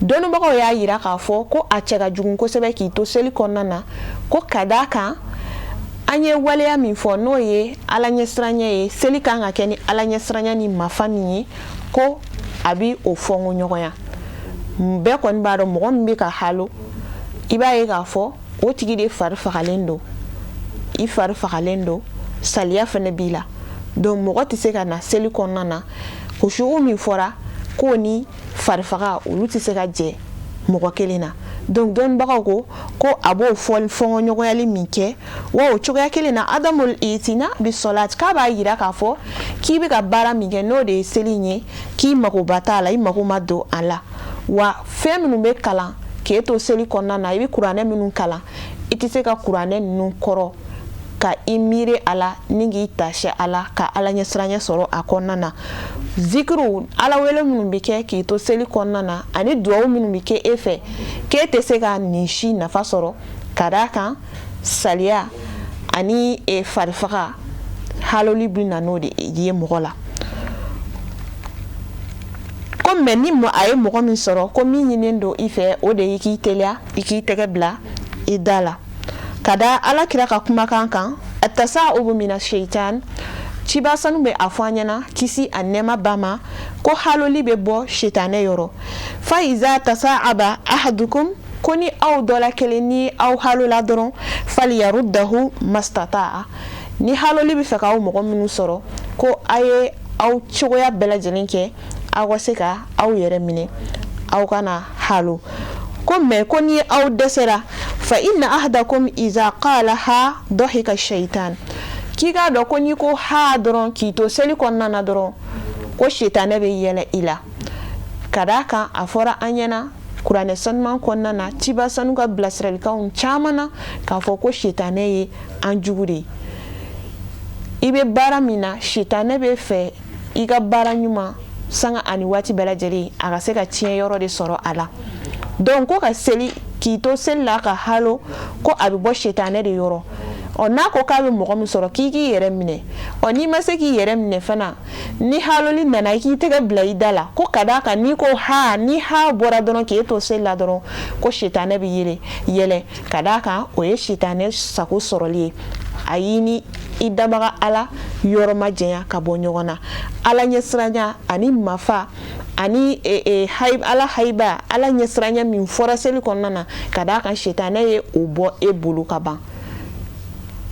Dɔnnibagaw y'a yira k'a fɔ ko a cɛ ka jugu kosɛbɛ k'i to seli kɔnɔna na, ko ka d'a kan an y'a ye k'a fɔ haloli ye fɛn ye, fɛn min ni An ye waleya min fɔ, n'o ye Ala ɲɛsiranya ye, seli kan ka kɛ ni Ala ɲɛsiranya ni mafa min ye, ko a bɛ o fɔnko ɲɔgɔnya. Bɛɛ kɔni b'a dɔn, mɔgɔ min bɛ ka halo, i b'a ye k'a fɔ o tigi de fari fagalen don, i fari fagalen don, saliya fana b'i la. Donc mɔgɔ tɛ se ka na seli kɔnɔna na. Kusugu min fɔra k'o ni farifaga, olu tɛ se ka jɛ mɔgɔ kelen na. Donc dɔnnibagaw ko ko a b'o fɔ fɔnkɔɲɔgɔnyali min kɛ wa, o cogoya kelen na, adamul itina bi sɔlat, k'a b'a yira k'a fɔ k'i bɛ ka baara min kɛ, n'o de ye seli in ye, k'i magoba t'a la, i mago ma don a la. Wa fɛn minnu bɛ kalan k'e to seli kɔnɔna na, i bɛ kuranɛ minnu kalan, i tɛ se ka kuranɛ ninnu kɔrɔ ka i miiri a la ni k'i tasi a la ka Ala ɲɛsiranɲɛ sɔrɔ a kɔnɔna na. Zikiru, Ala wele minnu bɛ kɛ k'i to seli kɔnɔna na, ani duwawu minnu bɛ kɛ e fɛ, k'e tɛ se ka nin si nafa sɔrɔ, ka d'a kan saliya ani farifaga haloli bɛ na n'o de ye mɔgɔ la. Ko mais ni a ye mɔgɔ min sɔrɔ, ko min ɲininen don i fɛ, o de ye k'i teliya, i k'i tɛgɛ bila i da la, ka da Ala kira ka kumakan kan, atasaubu mina sheitan. Ciba sanu bɛ a fɔ an ɲɛna, kisi a nɛɛma ba ma, ko haloli bɛ bɔ shetanɛ yɔrɔ. Fa iza tasaaba ahadukum, ko ni aw dɔ la kelen ni aw halola dɔrɔn, faliyaruddahu mastataa, ni haloli bɛ fɛ k'aw mɔgɔ minnu sɔrɔ, ko a ye aw cogoya bɛɛ lajɛlen kɛ aw ka se ka aw yɛrɛ minɛ, aw kana halo. Ko mais ko ni aw dɛsɛra, fa inna ahadakum iza qala ha dɔhika shaitan, k'i k'a dɔn ko n'i ko ha dɔrɔn k'i to seli kɔnɔna na dɔrɔn, ko sitanɛ bɛ yɛlɛ i la, ka d'a kan a fɔra an ɲɛna kuranɛ sanuman kɔnɔna na, ciba sanu ka bilasiralikanw caman na, k'a fɔ ko sitanɛ ye an jugu de ye. I bɛ baara min na, sitanɛ bɛ fɛ i ka baara ɲuman sanga ani waati bɛɛ lajɛlen a ka se ka tiɲɛ yɔrɔ de sɔrɔ a la. Donc ko ka seli k'i to seli la ka halo, ko a bɛ bɔ sitanɛ de yɔrɔ. Ɔ n'a ko k'a bɛ mɔgɔ min sɔrɔ, k'i k'i yɛrɛ minɛ. Ɔ n'i ma se k'i yɛrɛ minɛ fana, ni haloli nana, i k'i tɛgɛ bila i da la, ko ka d'a kan n'i ko ha, ni ha bɔra dɔrɔn k'e to seli la dɔrɔn, ko sitanɛ bɛ yɛlɛ yɛlɛ, ka d'a kan o ye sitanɛ sago sɔrɔli ye. A y'i ni i dabaga Ala yɔrɔ ma janya ka bɔ ɲɔgɔn na. Ala ɲɛsiranya ani mafa ani Ala hayiba, Ala ɲɛsiranya min fɔra seli kɔnɔna na, ka d'a kan sitanɛ ye o bɔ e bolo ka ban,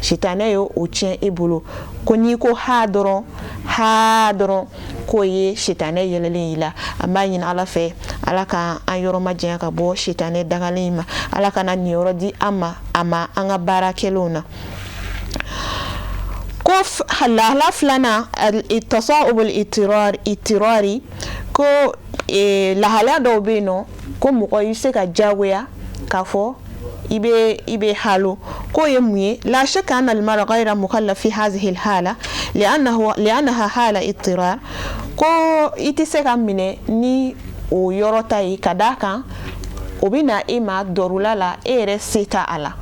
sitanɛ ye o tiɲɛ e bolo. Ko n'i ko ha dɔrɔn, ha dɔrɔn, k'o ye sitanɛ yɛlɛlen i la. An b'a ɲini Ala fɛ, Ala ka an yɔrɔ ma janya ka bɔ sitanɛ dagalen in ma. Ala kana niyɔrɔ di an ma a ma an ka baara kɛlenw na. Ko lahala filanan, tasawubul itirari, ko lahalaya dɔw bɛ yen nɔ, ko mɔgɔ i bɛ se ka jagoya k'a fɔ i bɛ halo. K'o ye mun ye? La shakka anna al-mar'a ghayra mukallaf fi hadhihi al-hala li'annahu li'annaha hala ittirar. Ko i tɛ se ka minɛ ni o yɔrɔ ta ye, ka d'a kan o bɛ na e ma dɔrula la, e yɛrɛ se t'a a la.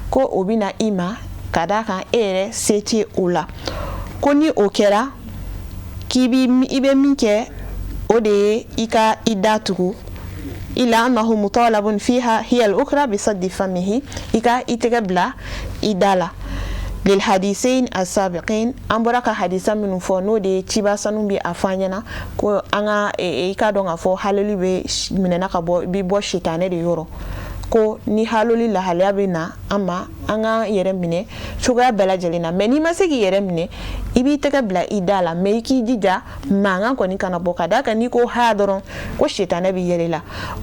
Ko o bɛ na i ma ka d'a kan e yɛrɛ se tɛ o la. Ko ni o kɛra, k'i bi i bɛ min kɛ, o de ye i ka i da tugu. Ila annahu mutalabun fiha hiya al-ukhra bi saddi famihi, i ka i tɛgɛ bila i da la. Lil hadisain as-sabiqin, an bɔra ka hadisa minnu fɔ, n'o de ye ciba sanu bi a fɔ an ɲɛna ko an ka i k'a dɔn k'a fɔ haloli bɛ minɛna ka bɔ bi bɔ sitanɛ de yɔrɔ. Ko ni haloli lahalaya bɛ na an ma, an k'an yɛrɛ minɛ cogoya bɛɛ lajɛlen na. Mais n'i ma se k'i yɛrɛ minɛ, i b'i tɛgɛ bila i da la, mais i k'i jija mankan kɔni kana bɔ, ka d'a kan n'i ko ha dɔrɔn, ko sitanɛ bɛ yɛlɛ la.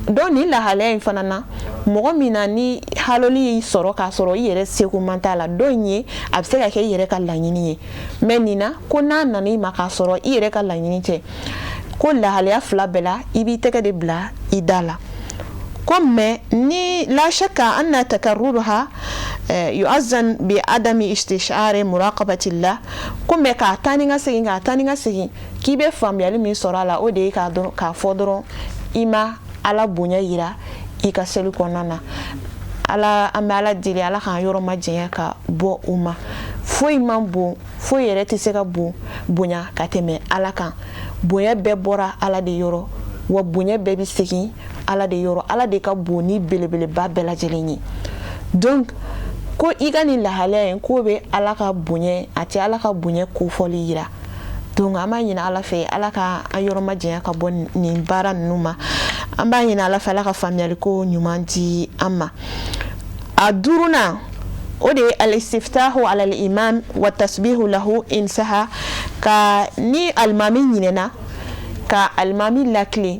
Donc nin lahalaya in fana na, mɔgɔ min na ni haloli y'i sɔrɔ k'a sɔrɔ i yɛrɛ seko man t'a la, dɔ in ye a bɛ se ka kɛ i yɛrɛ ka laɲini ye. Mais nin na, ko n'a nana i ma k'a sɔrɔ i yɛrɛ ka laɲini tɛ, ko lahalaya fila bɛɛ la, i b'i tɛgɛ de bila i da la. Ko mais ni la shakka anna takarruruha yu'azzan bi adami istishari muraqabatillah. Ko mais k'a taa ni ka segin, k'a taa ni ka segin, k'i bɛ faamuyali min sɔrɔ a la, o de ye k'a dɔn k'a fɔ dɔrɔn i ma Ala bonya yira i ka seli kɔnɔna na. Ala, an bɛ Ala deli, Ala k'an yɔrɔ ma janya ka bɔ o ma. Foyi man bon, foyi yɛrɛ tɛ se ka bon bonya ka tɛmɛ Ala kan. Bonya bɛɛ bɔra Ala de yɔrɔ, wa bonya bɛɛ bɛ segin Ala de yɔrɔ. Ala de ka bon ni belebeleba bɛɛ lajɛlen ye. Donc Ko i ka nin lahalaya in, k'o bɛ Ala ka bonya, a tɛ Ala ka bonya kofɔli yira. Donc an b'a ɲini Ala fɛ, Ala ka an yɔrɔ majanya ka bɔ nin baara ninnu ma. An b'a ɲini Ala fɛ, Ala ka faamuyaliko ɲuman di an ma. A duurunan, o de ye alistiftahu ala al-imam wa tasbihu lahu in saha, ka ni alimami ɲinɛna, ka alimami lakilen.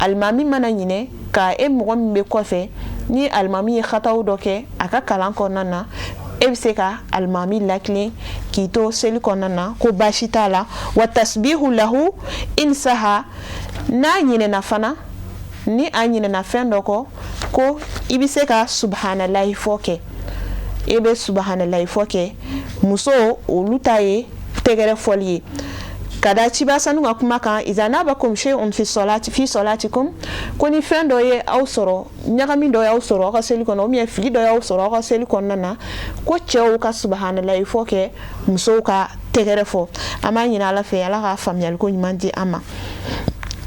Alimami mana ɲinɛ, ka e mɔgɔ min bɛ kɔfɛ, ni alimami ye xataw dɔ kɛ a ka kalan kɔnɔna na, e bɛ se ka alimami lakilen k'i to seli kɔnɔna na, ko baasi t'a la. Wa tasbihu lahu in saha, n'a ɲinɛna fana, ni a ɲinɛna fɛn dɔ kɔ, ko i bɛ se ka subahanallahi fɔ kɛ, e bɛ subahanallahi fɔ kɛ. Muso, olu ta ye tɛgɛrɛ fɔli ye, ka da ciba sanu ka kuma kan: iza nabakum shay'un fi salati fi salatikum, ko ni fɛn dɔ ye aw sɔrɔ, ɲagami dɔ y'aw sɔrɔ aw ka seli kɔnɔ, ou bien fili dɔ y'aw sɔrɔ aw ka seli kɔnɔna na, ko cɛw ka subahanallahi fɔ kɛ, musow ka tɛgɛrɛ fɔ. An b'a ɲini Ala fɛ, Ala ka faamuyaliko ɲuman di an ma.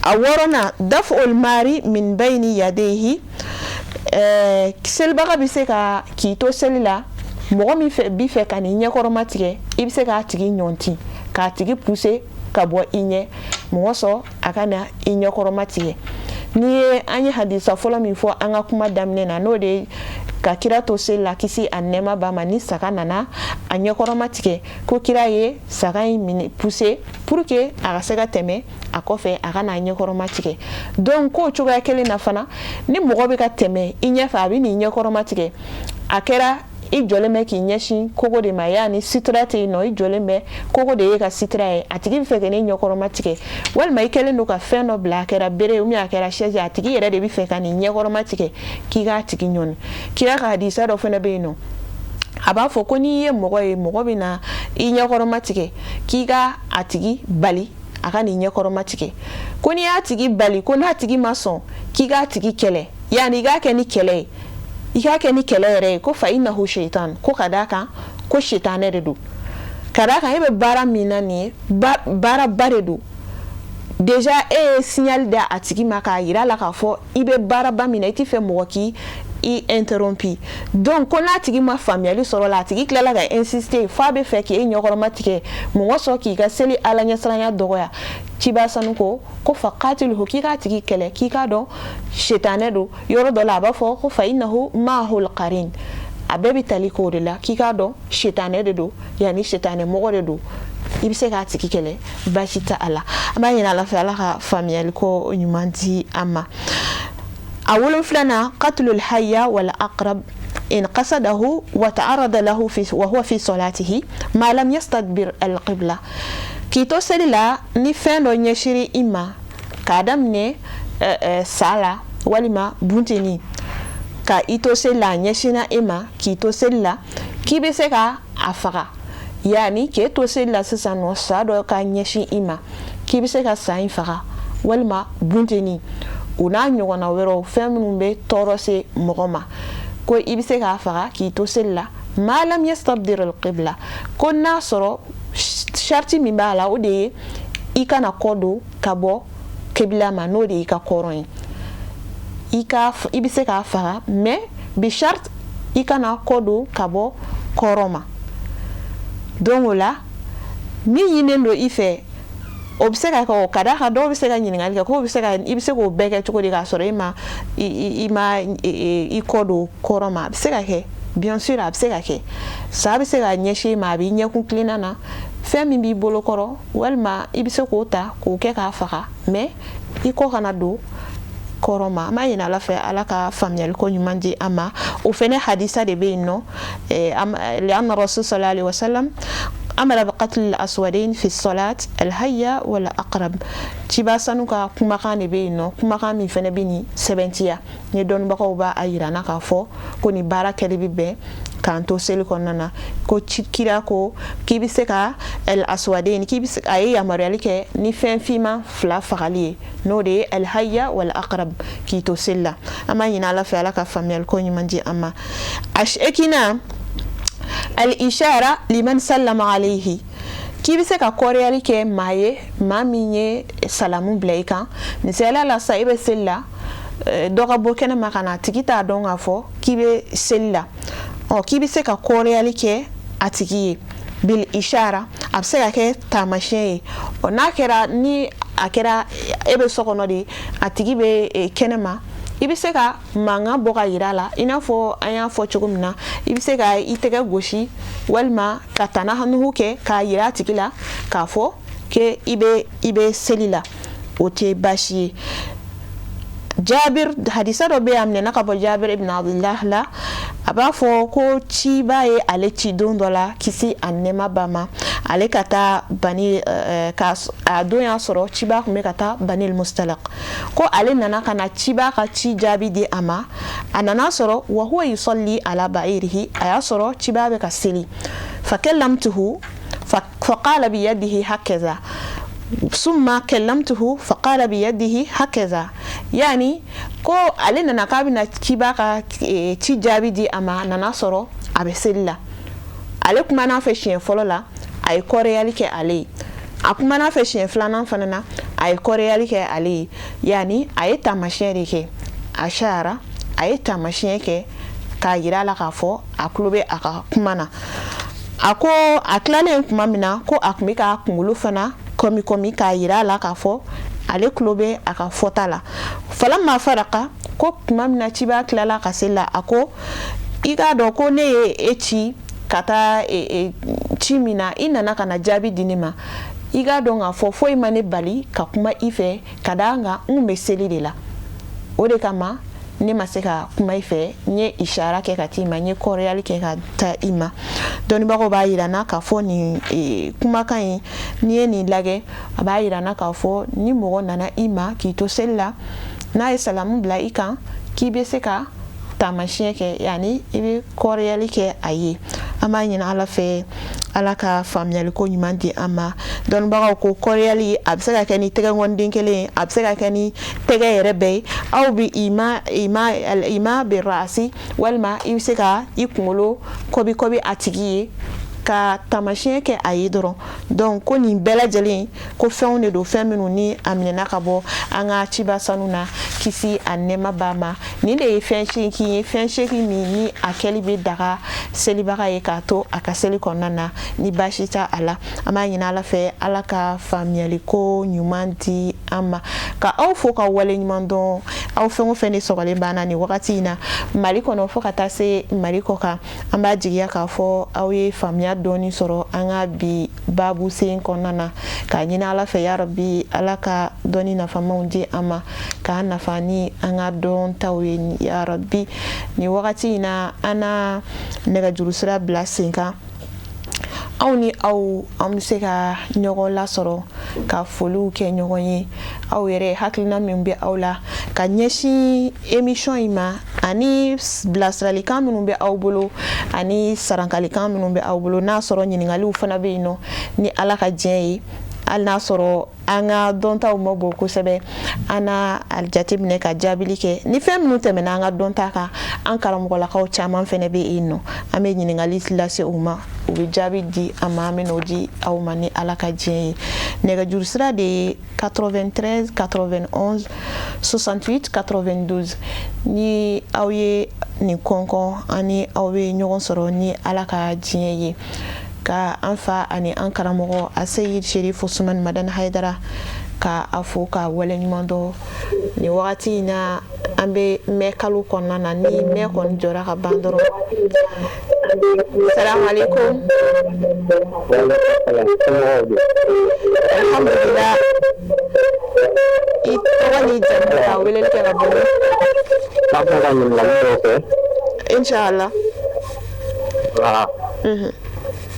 A wɔɔrɔnan, daf'ul mari min bayni yadayhi, selibaga bɛ se ka k'i to seli la, mɔgɔ min fɛ bi fɛ ka n'i ɲɛkɔrɔma tigɛ, i bɛ se k'a tigi ɲɔnti, k'a tigi pousser ka bɔ i ɲɛ mɔgɔ sɔn a ka na i ɲɛkɔrɔma tigɛ. N'i ye an ye hadisa fɔlɔ min fɔ an ka kuma daminɛ na, n'o de ye ka kira to seli la, kisi a nɛɛma b'a ma, ni saga nana a ɲɛkɔrɔma tigɛ, ko kira ye saga in minɛ, pousser pour que a ka se ka tɛmɛ a kɔfɛ, a ka n'a ɲɛkɔrɔma tigɛ. Donc k'o cogoya kelen na fana, ni mɔgɔ bɛ ka tɛmɛ i ɲɛfɛ, a bɛ n'i ɲɛkɔrɔma tigɛ, a kɛra i jɔlen bɛ k'i ɲɛsin kogo de ma, yaani sitira tɛ yen nɔ, i jɔlen bɛ kogo de ye ka sitira ye, a tigi bɛ fɛ ka ne ɲɛkɔrɔma tigɛ, walima i kɛlen don ka fɛn dɔ bila, a kɛra bere ou bien a kɛra chaise, a tigi yɛrɛ de bɛ fɛ ka nin ɲɛkɔrɔma tigɛ, k'i k'a tigi ɲɔni. Kira ka hadisa dɔ fana bɛ yen nɔ, a b'a fɔ ko n'i ye mɔgɔ ye, mɔgɔ bɛ na i ɲɛkɔrɔma tigɛ, k'i ka a tigi bali a ka nin ɲɛkɔrɔma tigɛ. Ko n'i y'a tigi bali, ko n'a tigi ma sɔn, k'i k'a tigi kɛlɛ, yanni i k'a kɛ ni kɛlɛ ye, i k'a kɛ ni kɛlɛ yɛrɛ ye, ko fa innahu shaitan, ko ka d'a kan ko sitanɛ de don, ka d'a kan e bɛ baara min na nin ye, baaraba de don. Déjà e ye signal da a tigi ma k'a yira la k'a fɔ i bɛ baaraba min na, i t'i fɛ mɔgɔ k'i i interrompi. Donc ko n'a tigi ma faamuyali sɔrɔ la, a tigi tilala ka insister f'a bɛ fɛ k'e ɲɛkɔrɔma tigɛ, mɔgɔ sɔn k'i ka seli Ala ɲɛsiranya dɔgɔya, ciba sanu ko fa qatiluhu, k'i k'a tigi kɛlɛ, k'i k'a dɔn sitanɛ don. Yɔrɔ dɔ la, a b'a fɔ ko fa innahu ma'ahul qarin, a bɛɛ bɛ tali k'o de la, k'i k'a dɔn sitanɛ de don, yanni sitanɛ mɔgɔ de don, i bɛ se k'a tigi kɛlɛ, baasi tɛ a la. An b'a ɲini Ala fɛ, Ala ka faamuyali ko ɲuman di an ma. A wolonfilanan, qatlul hayya wal aqrab in qasadahu wa ta'arada lahu fi wa huwa fi salatihi ma lam yastadbir al qibla, k'i to seli la, ni fɛn dɔ ɲɛsiri i ma, k'a daminɛ sa la walima bunteni, ka i to seli la, a ɲɛsinna e ma k'i to seli la, k'i bɛ se ka a faga. Yaani k'e to seli la sisan nɔ, sa dɔ ka ɲɛsin i ma, k'i bɛ se ka sa in faga walima bunteni, o n'a ɲɔgɔnna wɛrɛw, fɛn minnu bɛ tɔɔrɔ se mɔgɔ ma, ko i bɛ se k'a faga k'i to seli la, ma lam yastabdir al-qibla, ko n'a sɔrɔ sariti min b'a la, o de ye i kana kɔ don ka bɔ kibila ma, n'o de y'i ka kɔrɔn ye. I bɛ se k'a faga, mais bi charte i kana kɔ don ka bɔ kɔrɔn ma. Donc o la, min ɲininen don i fɛ, o bɛ se ka kɛ o ka d'a kan dɔw bɛ se ka ɲininkali kɛ k'o bɛ se ka i bɛ se k'o bɛɛ kɛ cogo di k'a sɔrɔ e ma i ma i kɔ don kɔrɔn ma? A bɛ se ka kɛ, bien sûr, a bɛ se ka kɛ. Sa bɛ se ka ɲɛsin i ma, a b'i ɲɛkun kilenna na, fɛn min b'i bolo kɔrɔ, walima i bɛ se k'o ta k'o kɛ k'a faga, mais i kɔ kana don kɔrɔ ma. An b'a ɲini Ala fɛ, Ala ka faamuyali ko ɲuman di an ma. O fɛnɛ hadisa de bɛ yen nɔ: li'anna rasul sallallahu alaihi wasallam amara bi qatl al-aswadain fi salat al-hayya wal aqrab. Ciba sanu ka kumakan de bɛ yen nɔ, kumakan min fɛnɛ bɛ nin sɛbɛntiya ni dɔnnibagaw b'a yira na k'a fɔ ko nin baara kɛli bɛ bɛn k'an to seli kɔnɔna na, ko kira ko k'i bɛ se ka el aswadain, k'i bɛ se, a ye yamaruyali kɛ ni fɛn finman fila fagali ye, n'o de ye al hayya wal aqrab, k'i to seli la. An b'a ɲini Ala fɛ, Ala ka faamuyali ko ɲuman di an ma. A seeginnan, al ishara liman sallama alayhi, k'i bɛ se ka kɔrɔyali kɛ maa ye, maa min ye salamu bila i kan. Misaliya la, sa i bɛ seli la, dɔ ka bɔ kɛnɛ ma ka na, a tigi t'a dɔn k'a fɔ k'i bɛ seli la. Ɔ, k'i bɛ se ka kɔrɔyali kɛ a tigi ye bil ishara, a bɛ se ka kɛ taamasiyɛn ye. Ɔ, n'a kɛra, ni a kɛra e bɛ so kɔnɔ de, a tigi bɛ kɛnɛma, i bɛ se ka mankan bɔ ka yira a la, i n'a fɔ an y'a fɔ cogo min na, i bɛ se ka i tɛgɛ gosi walima ka tananuhu kɛ k'a yira a tigi la k'a fɔ ke i bɛ seli la, o tɛ baasi ye. Jabir, hadisa dɔ bɛ yen, a minɛna ka bɔ Jabir ibn Abdullah la, a b'a fɔ ko ciba ye ale ci don dɔ la, kisi a nɛɛma ba ma, ale ka taa bani ka a don y'a sɔrɔ ciba tun bɛ ka taa Bani Mustalaq. Ko ale nana ka na ciba ka ci jaabi di a ma. A nana sɔrɔ wa huwa yusalli ala ba'irihi, a y'a sɔrɔ ciba bɛ ka seli. Fakallamtuhu faqala biyadihi hakaza, summa kallamtuhu faqala biyadihi hakaza. Yani ko ale nana k'a bɛna ciba ka ci jaabi di a ma, a nana sɔrɔ a bɛ seli la. Ale kumana fɛ siɲɛ fɔlɔ la, a ye kɔrɔyali kɛ ale ye. A kumana fɛ siɲɛ filanan fana na, a ye kɔrɔyali kɛ ale ye. Yani a ye taamasiyɛn de kɛ, ashara, a ye taamasiyɛn kɛ k'a yira a la k'a fɔ a tulo bɛ a ka kuma na. A ko a tilalen tuma min na, ko a tun bɛ k'a kunkolo fana kɔmi kɔmi k'a yira a la k'a fɔ ale tulo bɛ a ka fɔta la. Falamma faraka, ko tuma min na ciba tilala ka seli la, a ko i k'a dɔn ko ne ye e ci ka taa ci min na, i nana ka na jaabi di ne ma. I k'a dɔn k'a fɔ foyi ma ne bali ka kuma i fɛ, ka d'a kan n kun bɛ seli de la, o de kama ne ma se ka kuma i fɛ, n ye ishara kɛ ka t'i ma, n ye kɔrɔyali kɛ ka taa i ma. Dɔnnibagaw b'a yira n na k'a fɔ nin kumakan in, n'i ye nin lajɛ, a b'a yira n na k'a fɔ ni mɔgɔ nana i ma k'i to seli la, n'a ye salamu bila i kan, k'i bɛ se ka taamasiyɛn kɛ, yanni i bɛ kɔrɔyali kɛ a ye. An b'a ɲini Ala fɛ, Ala ka faamuyaliko ɲuman di an ma. Dɔnnibagaw ko kɔrɔyali, a bɛ se ka kɛ ni tɛgɛngɔniden kelen ye, a bɛ se ka kɛ ni tɛgɛ yɛrɛ bɛɛ ye, aw bi ima ima ima birasi, walima i bɛ se ka i kunkolo kɔbi kɔbi a tigi ye ka taamasiyɛn kɛ a ye dɔrɔn. Donc ko nin bɛɛ lajɛlen, ko fɛnw de don, fɛn minnu ni a minɛna ka bɔ an ka ciba sanu na, kisi a nɛɛma b'a ma. Nin de ye fɛn 8 ye, fɛn 8 min ni a kɛli bɛ daga selibaga ye k'a to a ka seli kɔnɔna na, ni baasi t'a a la. An b'a ɲini Ala fɛ, Ala ka faamuyali ko ɲuman di an ma. Ka aw fo ka wale ɲuman dɔn, aw fɛn o fɛn de sɔgɔlen b'an na nin wagati in na, Mali kɔnɔ fo ka taa se Mali kɔ kan. An b'a jigiya k'a fɔ aw ye faamuya dɔɔni sɔrɔ an ka bi baabu sen kɔnɔna na, k'a ɲini Ala fɛ, yarabi, Ala ka dɔnni nafamaw di an ma, k'an nafa ni an ka dɔntaw ye, yarabi. Nin wagati in na, an na nɛgɛjuru sira bila sen kan, aw ni aw, an bɛ se ka ɲɔgɔn lasɔrɔ ka foliw kɛ ɲɔgɔn ye. Aw yɛrɛ hakilina min bɛ aw la ka ɲɛsin émission in ma, ani bilasiralikan minnu bɛ aw bolo, ani sarankalikan minnu bɛ aw bolo, n'a sɔrɔ ɲininkaliw fana bɛ yen nɔ, ni Ala ka diɲɛ ye, hali n'a sɔrɔ an ka dɔntaw ma bon kosɛbɛ, an n'a a jateminɛ ka jaabili kɛ. Ni fɛn minnu tɛmɛna an ka dɔnta kan, an karamɔgɔlakaw caman fɛnɛ bɛ yen nɔ, an bɛ ɲininkali lase u ma, u bɛ jaabi di an ma, an bɛ n'o di aw ma ni Ala ka diɲɛ ye. Nɛgɛjuru sira de ye 93 91 68 92. Ni aw ye nin kɔnkɔn, ani aw bɛ ɲɔgɔn sɔrɔ ni Ala ka diɲɛ ye. Ka an fa ani an karamɔgɔ Aseyid Sherif Usman Madani Hayidara, ka a fo ka waleɲuman dɔn. Nin wagati in na, an bɛ mɛ kalo kɔnɔna na, ni mɛ kɔni jɔra ka ban dɔrɔn. Salamu alaikum. Alhamdulillah. I tɔgɔ ni jamu, ka weleli kɛ ka bɔ min? N'a fɔ ka ɲininkali dɔw kɛ. Inshallah. Voilà.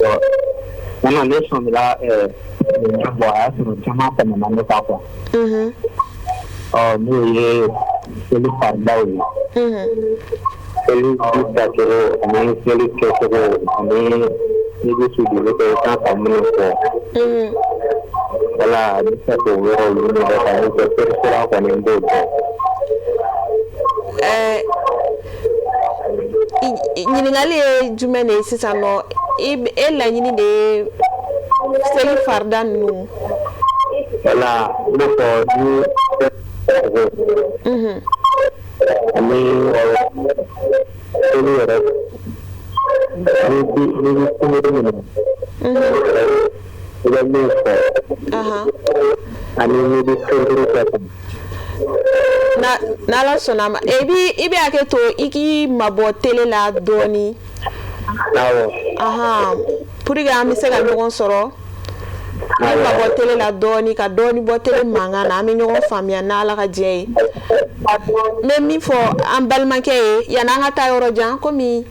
Bon, ne sɔmila nin bɔ, a y'a sɔrɔ caman tɛmɛna ne kan quoi. Ɔ, n'o ye seli faridaw ye. Seli tacogo ani seli kɛcogo, ani n'i bɛ sujuru kɛ, i kan ka minnu fɔ. Wala n bɛ se k'o yɔrɔ ɲini dɔ ka n'o kɛ seli sira kɔni, n b'o dɔn. Ɲininkali ye jumɛn de ye sisan nɔ? E laɲini de ye seli farida ninnu? Wala, i n'a fɔ ni ani seli yɛrɛ. Ni bɛ minɛ, i bɛ min fɔ, ani n'i bɛ sunkuru kɛ. N'Ala sɔnna a ma, i bɛ hakɛ to i k'i mabɔ télé la dɔɔni. Awɔ. Pour que an bɛ se ka ɲɔgɔn sɔrɔ. I mabɔ télé la dɔɔni, ka dɔɔni bɔ télé mankan na, an bɛ ɲɔgɔn faamuya n'Ala ka diɲɛ ye. N bɛ min fɔ an balimakɛ ye, yanni an ka taa yɔrɔ jan, komi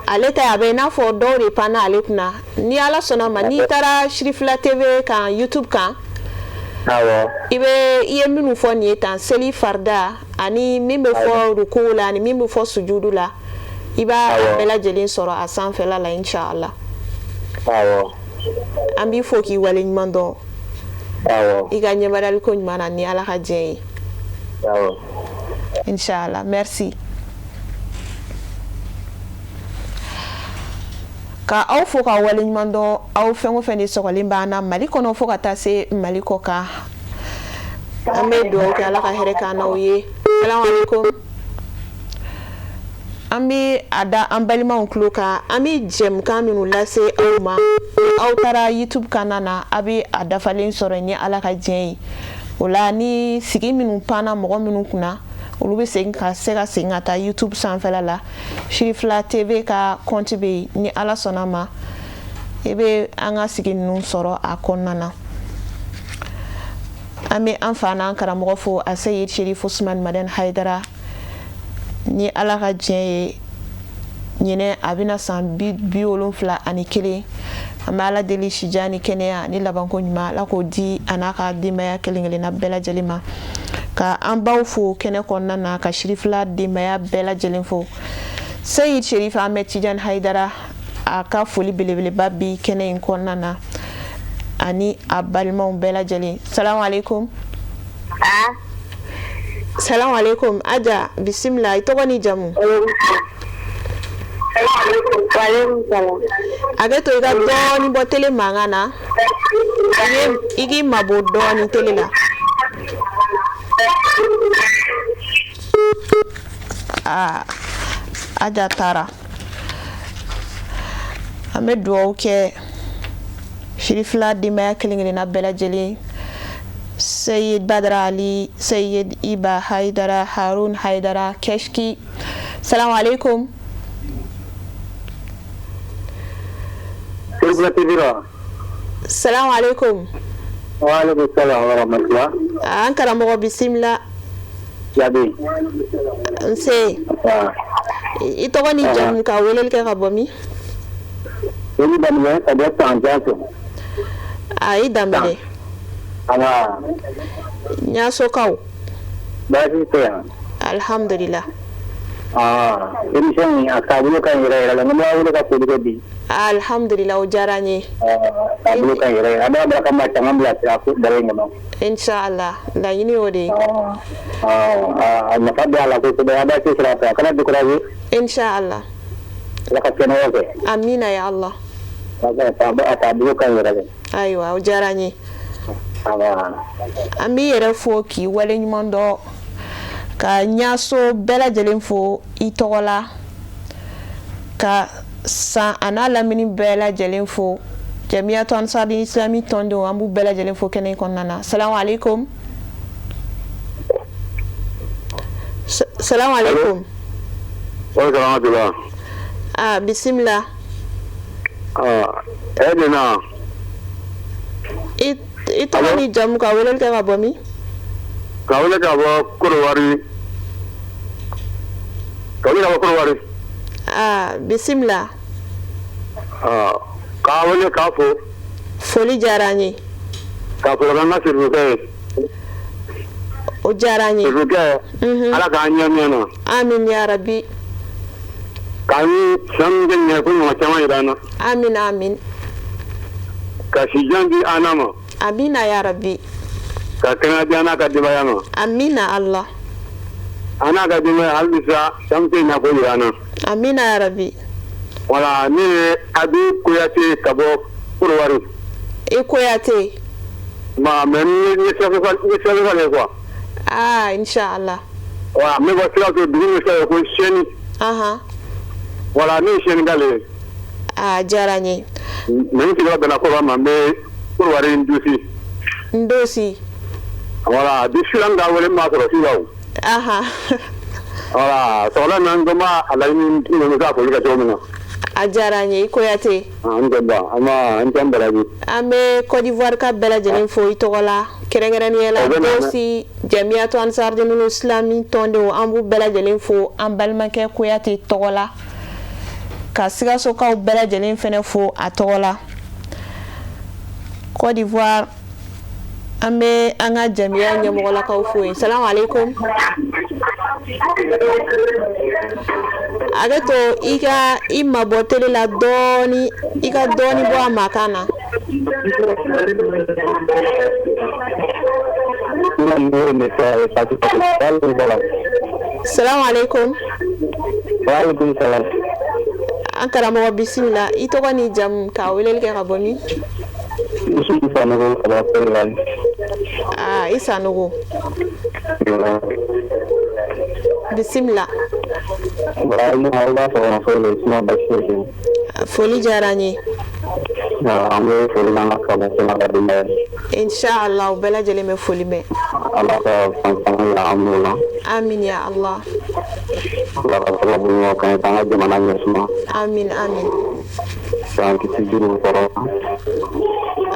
ale ta a bɛ i n'a fɔ dɔw de panna ale kunna. Ni Ala sɔnna ma, n'i taara Sirifila TV kan, YouTube kan, awɔ, i bɛ i ye minnu fɔ nin ye tan, seli farida ani min bɛ fɔ ruku la ani min bɛ fɔ sujudu la, i b'a bɛɛ lajɛlen sɔrɔ a sanfɛla la, inshallah. Awɔ. An b'i fo k'i waleɲuman dɔn. Awɔ. I ka ɲɛmadaliko ko ɲuman na ni Ala ka diɲɛ ye. Awɔ. Inshallah, merci. Ka aw fo ka waleɲuman dɔn, aw fɛn o fɛn de sɔgɔlen b'an na Mali kɔnɔ fo ka taa se Mali kɔ kan. An bɛ dugawu kɛ, Ala ka hɛrɛ k'an n'aw ye. Salamu aleykum. An bɛ a da an balimaw tulo kan, an bɛ jɛmukan minnu lase aw ma, aw taara YouTube kana na, a bɛ a dafalen sɔrɔ ni Ala ka diɲɛ ye. O la, ni sigi minnu panna mɔgɔ minnu kunna, olu bɛ segin ka se ka segin ka taa YouTube sanfɛla la, Sirifila TV ka compte bɛ yen. Ni Ala sɔnna ma, i bɛ an ka sigi ninnu sɔrɔ a kɔnɔna na. An bɛ an fa n'an karamɔgɔ fo, a Seyid Sherif Usman Madani Hayidara. Ni Ala ka diɲɛ ye, ɲinɛ a bɛna san 71. An bɛ Ala deli, sijan ni kɛnɛya ni labanko ɲuman, Ala k'o di a n'a ka denbaya kelen kelenna bɛɛ lajɛlen ma. Ka an baw fo kɛnɛ kɔnɔna na, ka Sirifila denbaya bɛɛ lajɛlen fo. Seyid Sherif Ahmed Tidiane Hayidara, a ka foli belebeleba bi kɛnɛ in kɔnɔna na, ani a balimaw bɛɛ lajɛlen. Salamu aleykum. Salamu aleykum. Aja, bisimila. I tɔgɔ ni jamu? Hakɛ to, i ka dɔɔni bɔ télé mankan na, i k'i mabɔ dɔɔni télé la. Aa, Aja taara. An bɛ dugawu kɛ Sirifila denbaya kelen kelenna bɛɛ lajɛlen, Seyid Badara Ali, Seyid Iba Haidara, Harun Haidara, Keshki. Salamu aleykum. Sirifila TV la. Salamu aleykum. Wa aleykum salam wa rahmatullah. An karamɔgɔ, bisimila. Jaabi. Nse. I tɔgɔ ni jamu, ka weleli kɛ ka bɔ min? Wele daminɛ ka bɔ San Janso. A i Danbɛlɛ. Aba. Ɲasokaw. Baasi tɛ yan. Alhamdulillah. Aa, émission in a taabolo ka ɲi yɛrɛ yɛrɛ la. Ne b'a wele ka foli kɛ bi. Alhamdulillah, o diyara n ye. A taabolo ka ɲi yɛrɛ yɛrɛ. A b'a bila ka maa caman bilasira ko baro in kɔnɔ. Inshallah, laɲini y'o de ye. A nafa bɛ a la kosɛbɛ. A b'a sira fɛ, a kana décourager. Inshallah. Ala ka kɛnɛya kɛ. Amina ya Allah. A taabolo ka ɲi yɛrɛ de. Ayiwa, o diyara n ye. Aba. An b'i yɛrɛ fo k'i waleɲuman dɔn, ka ɲaso bɛɛ lajɛlen fo i tɔgɔ la, ka San a n'a lamini bɛɛ lajɛlen fo, Jamiyatu Ansari Islami tɔndenw, an b'u bɛɛ lajɛlen fo kɛnɛ in kɔnɔna na. Salamu aleykum. Salamu aleykum. Wa rahmatullah. Ah, bisimila. Ah, e dena. I tɔgɔ ni jamu, ka weleli kɛ ka bɔ min? Ka wele ka bɔ Korowari. Ka wele ka bɔ Korowari. Ah, bisimila. Ah, k'a wele k'a fo. Foli diyara n ye. K'a fɔ k'an ka sirifukɛ ye. O diyara n ye. Sirifukɛ. Ala k'an ɲɛ min na. Amin ya rabi. K'an ye san min kɛ ɲɛ ko ɲɔgɔn caman yira an na. Amin, amin. Ka sijan di an ma. Amina ya rabi. Ka kɛnɛya di an n'a ka denbaya ma. Amina Allah. An n'a ka denbaya hali bisa san tɛ ɲɛ ko yira an na. Amina ya rabi. Wala, ne ye Abi Kuyate ka bɔ Korowari. I Kuyate. Ma mais ni sɛbɛn ye quoi. Ah, inshallah. Wa n bɛ bɔ Sikaso, dugu min fɛ ko Sɛni. Voilà, ne ye Sénégal ye. A diyara n ye. Mais n sigiyɔrɔ bɛnna Kɔrɔba ma, n bɛ Korowari Ndosi. Ndosi. Voilà, bi su la n ka wele n m'a sɔrɔ su la o. Aha. Voilà, sɔgɔla na n ko n b'a a laɲini n bɛ se ka foli kɛ cogo min na. A diyara n ye, i Koyate. An tɛ ban, an b'a an tɛ n baraji. An bɛ Côte d'Ivoire ka bɛɛ lajɛlen fo i tɔgɔ la, kɛrɛnkɛrɛnnenya la Ndosi Jamiyatu Ansar Dinul Islami tɔndenw, an b'u bɛɛ lajɛlen fo an balimakɛ Koyate tɔgɔ la, ka Sikasokaw bɛɛ lajɛlen fɛnɛ fo a tɔgɔ la. Côte d'Ivoire, an bɛ an ka jamiya ɲɛmɔgɔlakaw fo yen. Salamu aleykum. Hakɛ to, i ka i mabɔ télé la dɔɔni, i ka dɔɔni bɔ a makan na. Salamu aleykum. Waaleykum salam. An karamɔgɔ, bisimila. I tɔgɔ ni jamu, ka weleli kɛ ka bɔ min? Yusufu Sanogo ka bɔ Sénégal. Aa, i Sanogo, bisimila. Vraiment, aw b'a sɔgɔma foli la, sinon basi foyi tɛ yen. Foli diyara n ye. An bɛ foli k'an ka karamɔgɔ n'a ka denbaya ye. Inshallah, u bɛɛ lajɛlen bɛ foli mɛn. Ala ka san caman yira an n'o la. Amin ya Allah. Ala ka sababu ɲuman k'an ye k'an ka jamana ɲɛsuma. Amin, amin. K'an kisi juruw tɔɔrɔ ma.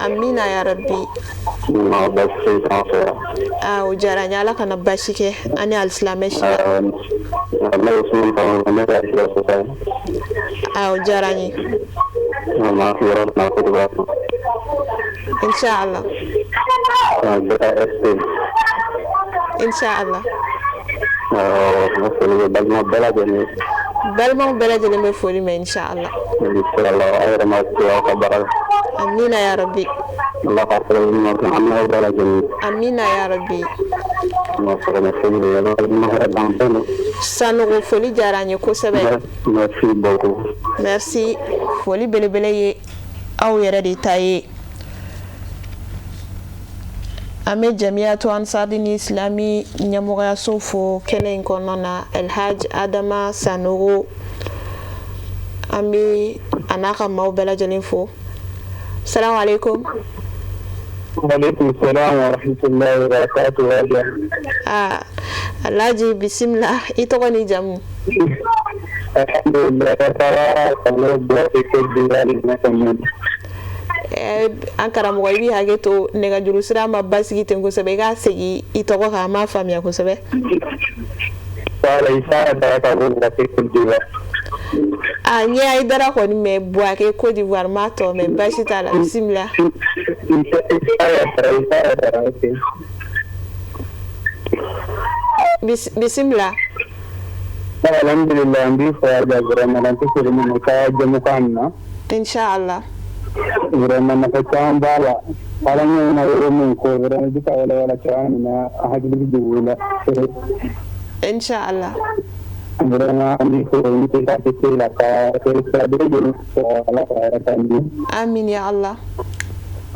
Amina ya rabbi. Sinon basi foyi t'an fɛ yan. Aa, o diyara n ye. Ala kana basi kɛ an ni alisilamɛ si la. Ne ye Usumani Sanogo, ne bɛ Sikaso. Aa, o diyara n ye. Vraiment, sigiyɔrɔ bɛnna Côte d'Ivoire ma. Inshallah. BASP. Inshallah. N ka foli bɛ balima bɛɛ lajɛlen ye. Balimaw bɛɛ lajɛlen bɛ foli mɛn, inshallah. Inshallah, aw yɛrɛ ma se aw ka baara la. Amina ya rabbi. Ala ka sababu ɲuman kɛ an n'aw bɛɛ lajɛlen ye. Amina ya rabbi. N ka sɔgɔma foli bɛ Ala ka hɛrɛ d'an bɛɛ ma. Sanogo, foli diyara n ye kosɛbɛ. Merci beaucoup. Merci, foli belebele ye aw yɛrɛ de ta ye. An bɛ Jamiyatu Ansar Dini Islami ɲɛmɔgɔyaso fo kɛnɛ in kɔnɔna na, Elhaj Adama Sanogo, an bɛ a n'a ka maaw bɛɛ lajɛlen fo. Salamu aleykum. Waaleykum salam wa rahmatullahi wa barakatuh. Aa, Alhaji, bisimila. I tɔgɔ ni jamu? Alhamdulillah, taara kanu Bouaké Côte d'Ivoire. An karamɔgɔ, i b'i hakɛ to, nɛgɛjuru sira ma basigi ten kosɛbɛ. I k'a segin i tɔgɔ kan, an m'a faamuya kosɛbɛ. Voilà, Issa Dara ka bɔ Bouaké Côte d'Ivoire. A n ye Ayidara kɔni mɛn, Bouaké Côte d'Ivoire, m'a tɔ mɛn. Baasi t'a la, bisimila. Issa Dara, Issa Dara, ok. Bisimila. Alhamdulillah, n b'i fo Aja, vraiment dan tɛ foli min na ka jamukan na. Inshallah. Vraiment, nafa caman b'a la. Ala ɲɛ yɔrɔ min ko, vraiment, i bɛ ka walawala cogoya min na, a hakili bɛ jigin o la. Inshallah. Vraiment, an b'i fo, i tɛ taa tɛ la ka sira bɛɛ lajɛlen sɔrɔ. Ala ka hɛrɛ k'an ye. Amin ya Allah.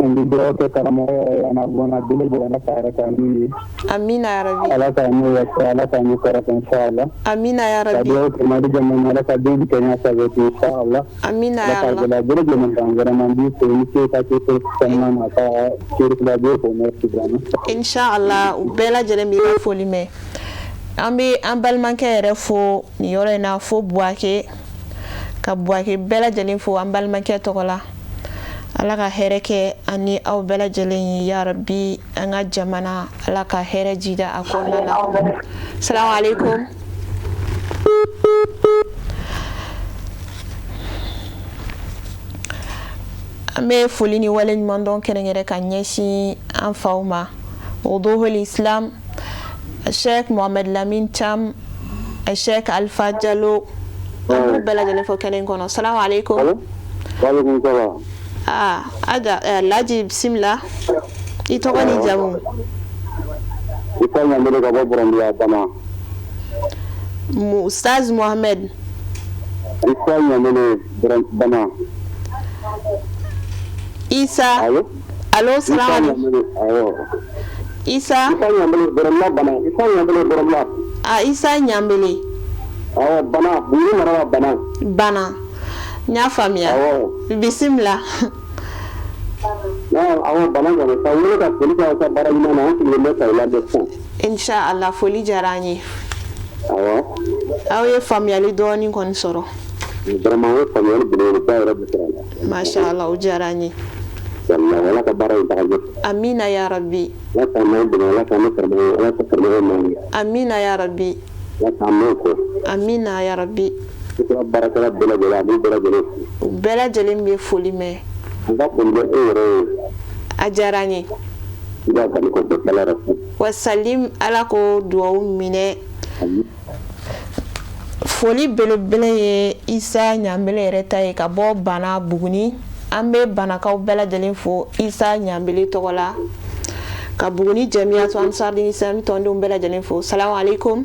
An bɛ dugawu kɛ karamɔgɔ yɛrɛ ye, a n'a bɔnna bɛɛ lajɛlen, Ala ka hɛrɛ k'an ye. Amina ya rabbi. Ala k'an n'u wasa, Ala k'an n'u kɔrɔta, inshallah. Amina ya Ka rabbi. dugawu kɛ Mali jamana, Ala ka den kɛnɛya sabati, inshallah. Amina Ala ya ka Allah. gɛlɛya bɛɛ lajɛlen kan. Vraiment, n b'i fo, i ni ce ka se kɔnɔna na ka seri bɛɛ fo. Merci vraiment. Inshallah, u bɛɛ lajɛlen b'i ka foli mɛn. An bɛ an balimakɛ yɛrɛ fo nin yɔrɔ in na fo Bouaké, ka Bouaké bɛɛ lajɛlen fo an balimakɛ tɔgɔ la. Ala ka hɛrɛ kɛ an ni aw bɛɛ lajɛlen ye, ya rabbi. An ka jamana, Ala ka hɛrɛ jida a kɔnɔna la. Salamu aleykum. An bɛ foli ni waleɲumandɔn kɛrɛnkɛrɛn ka ɲɛsin an faw ma, Wuduhul Islam, Sheikh Mohamed Lamine Cham, Sheikh Alpha Jalo, an b'u bɛɛ lajɛlen fo kɛnɛ in kɔnɔ. Salamu aleykum. Waaleykum salam. Aa, Aja Laji, bisimila. I tɔgɔ ni jamu? Issa Ɲambele ka bɔ Buranbiya Bama. Ustaz Mohamed. Issa Ɲambele, Bama. Isa. Allo. Allo, Issa salamu aleykum. Ɲambele, awɔ. Isa. Issa Ɲambele, Buranbiya Bama. Issa Ɲambele, Buranbiya. Ah, Isa Ɲambele. Awɔ, Bana, Buguni mara la, Bana. Bana, n y'a faamuya. Awɔ. Bisimila. Awɔ, Bana kɔni ka wele ka foli kɛ aw ka baara ɲuman na, an sigilen bɛ k'aw lamɛn sisan. Inshallah, foli diyara an ye. Awɔ. Aw ye faamuyali dɔɔni kɔni sɔrɔ. Vraiment, an ye faamuyali belebeleba yɛrɛ de sɔrɔ a la. Masha Allah, o diyara an ye. Walahi, Ala ka baara in taga ɲɛ. Amina ya rabbi. Ala k'an n'aw dɛmɛ, Ala k'an ni karamɔgɔ, Ala ka karamɔgɔ n'aw ye. Amina ya rabbi. Ala k'an mɛn kɔ. Amina ya rabbi. I kɛra baarakɛla bɛɛ lajɛlen, a b'u bɛɛ lajɛlen fo. U bɛɛ lajɛlen bɛ foli mɛn. N ka foli bɛ e yɛrɛ ye. A diyara n ye. I b'a kanu ko bɛɛ ala yɛrɛ fo. Wasalim, Ala ko duwawu minɛ. Foli belebele ye Isa Ɲanbele yɛrɛ ta ye ka bɔ Bana Buguni. An bɛ Banakaw bɛɛ lajɛlen fo Isa Ɲanbele tɔgɔ la, ka Buguni Jamiatu Ansar Islam tɔndenw bɛɛ lajɛlen fo. Salamu aleykum.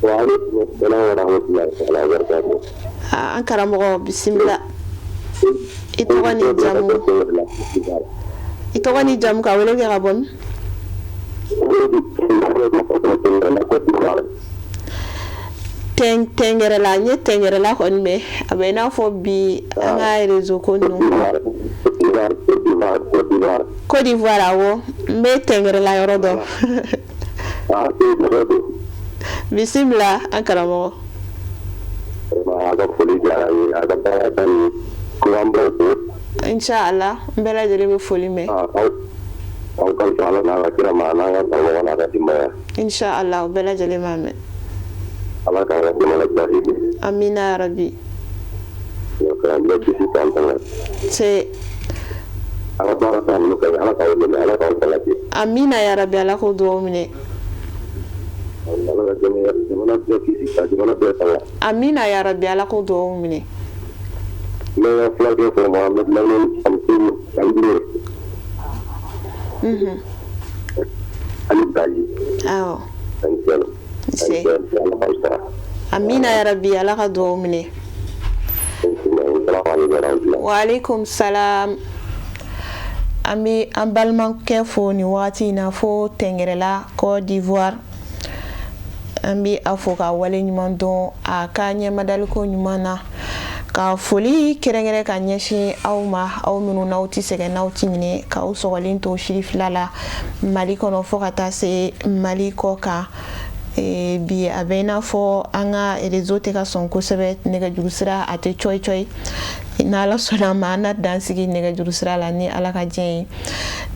Wa aleykum salam wa rahmatulahi wa barakatuh. An karamɔgɔ, bisimila. I tɔgɔ ni jamu? I tɔgɔ ni jamu, ka wele kɛ ka bɔ min? Tɛngɛrɛla, n ye tɛngɛrɛla kɔni mɛn, a bɛ i n'a fɔ bi an ka réseau ko ninnu. Côte d'Ivoire, awɔ, n bɛ tɛngɛrɛla yɔrɔ dɔn. Bisimila, an karamɔgɔ. A ka foli diyara n ye, a ka baara ka ɲi, ko an b'aw fo. Inshallah, n bɛɛ lajɛlen bɛ foli mɛn. Aw ka fisa Ala n'a ka kira ma, an'an ka karamɔgɔ n'a ka denbaya. Inshallah, u bɛɛ lajɛlen b'a mɛn. Ala k'an ka jamana basigi. Amina ya rabbi. K'an bɛɛ kisi k'an tanga. Se. Ala baara k'an ninnu ka ɲi, Ala k'aw dɛmɛ, Ala k'aw sabati. Amina ya rabbi, Ala k'o duwawu minɛ. Ala ka jamana bɛɛ kisi ka jamana bɛɛ tanga. Amina ya rabbi, Ala k'o duwawu minɛ. N bɛ n ka fulakɛ fo Mohamed Lamine Samusi Danbele. Ani Baji. Awɔ. Ani Jalo. Se. Ala k'aw sara. Amina ya rabbi, Ala ka duwawu minɛ. Wa aleykum salam. An bɛ an balimakɛ fo nin wagati in na fo Tɛngɛrɛla, Côte d'Ivoire. An bɛ a fo ka wale ɲuman dɔn a ka ɲɛmadaliko ɲuman na, ka foli kɛrɛnkɛrɛn ka ɲɛsin aw ma, aw minnu n'aw tɛ sɛgɛn, n'aw tɛ ɲinɛ k'aw sɔgɔlen to Sirifila la Mali kɔnɔ fo ka taa se Mali kɔ kan. Bi a bɛ i n'a fɔ an ka réseau tɛ ka sɔn kosɛbɛ, nɛgɛjuru sira a tɛ cɔyi cɔyi. N'Ala sɔnna a ma, an na dan sigi nɛgɛjuru sira la ni Ala ka diɲɛ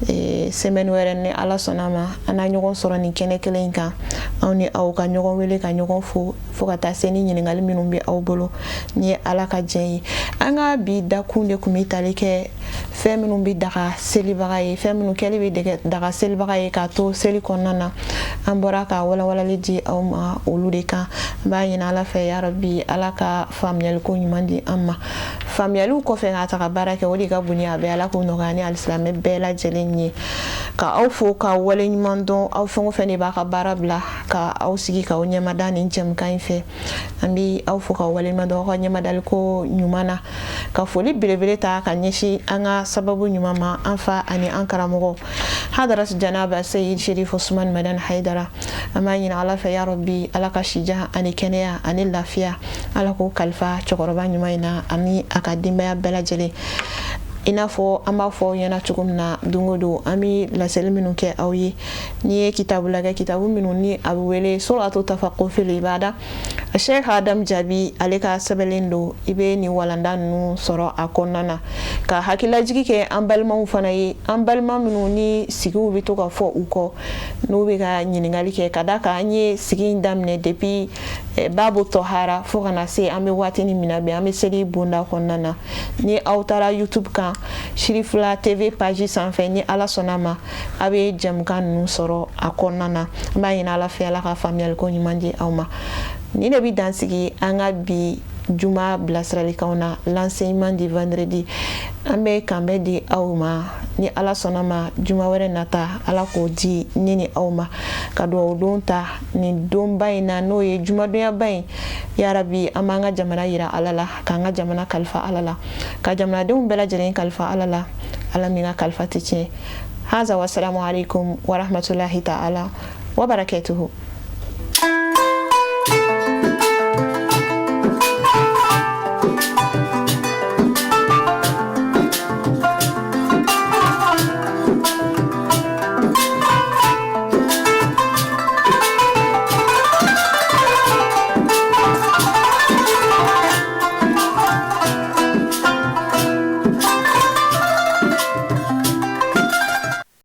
ye. Semaine wɛrɛ, ni Ala sɔnna a ma, an na ɲɔgɔn sɔrɔ nin kɛnɛ kelen in kan, anw ni aw ka ɲɔgɔn wele ka ɲɔgɔn fo, fo ka taa se ni ɲininkali minnu bɛ aw bolo ni Ala ka diɲɛ ye. An ka bi dakun de tun bɛ tali kɛ fɛn minnu bɛ daga selibaga ye, fɛn minnu kɛli bɛ daga selibaga ye k'a to seli kɔnɔna na. An bɔra ka walawalali di aw ma olu de kan. An b'a ɲini Ala fɛ, ya rabbi, Ala ka faamuyaliko ɲuman di an ma. Faamuyaliw kɔfɛ, k'a ta ka baara kɛ, o de ka bon ni a bɛɛ. Ala k'o nɔgɔya ni alisilamɛ bɛɛ lajɛlen ye. Ka aw fo ka wale ɲuman dɔn, aw fɛn o fɛn de b'a ka baara bila ka aw sigi k'aw ɲɛmada nin jɛmukan in fɛ. An bɛ aw fo ka wale ɲuman dɔn aw ka ɲɛmadaliko ɲuman na, ka foli belebele ta ka ɲɛsin an ka sababu ɲuman ma, an fa ani an karamɔgɔ Hadarat Janaba Seyid Sherif Usman Madan Haidara. An b'a ɲini Ala fɛ, ya rabbi, Ala ka sijan ani kɛnɛya ani lafiya, Ala k'o kalifa cɛkɔrɔba ɲuman in na ani a ka denbaya bɛɛ lajɛlen. I n'a fɔ an b'a fɔ aw ɲɛna cogo min na don o don, an bɛ laseli minnu kɛ aw ye, n'i ye kitabu lajɛ, kitabu minnu ni a bɛ wele Suratu Tafaqu fil Ibada, Sheikh Adam Jaabi ale ka sɛbɛnlen don, i bɛ nin walanda ninnu sɔrɔ a kɔnɔna na. Ka hakililajigi kɛ an balimaw fana ye, an balima minnu ni sigiw bɛ to ka fɔ u kɔ, n'u bɛ ka ɲininkali kɛ, ka da kan an ye sigi in daminɛ depuis babu tɔhara fo ka na se an bɛ waati ni min na bi, an bɛ seli bonda kɔnɔna na. Ni aw taara YouTube kan, Sirifila TV page sanfɛ, ni Ala sɔnna ma, a bɛ jɛmukan ninnu sɔrɔ a kɔnɔna na. An b'a ɲini Ala fɛ, Ala ka faamuyaliko ɲuman di aw ma. Nin de bɛ dansigi an ka bi juma bilasiralikanw na, l'enseignement du vendredi. An bɛ kanbɛn di aw ma ni Ala sɔnna ma juma wɛrɛ nata, Ala k'o di ne ni aw ma, ka dugawu don ta nin donba in na, n'o ye jumadonyaba in. Yarabi, an b'an ka jamana yira Ala la, k'an ka jamana kalifa Ala la, ka jamanadenw bɛɛ lajɛlen kalifa Ala la, Ala min ka kalifa tɛ tiɲɛ. Haza, wasalamu alaikum warahmatullahi ta'ala wabarakatuhu.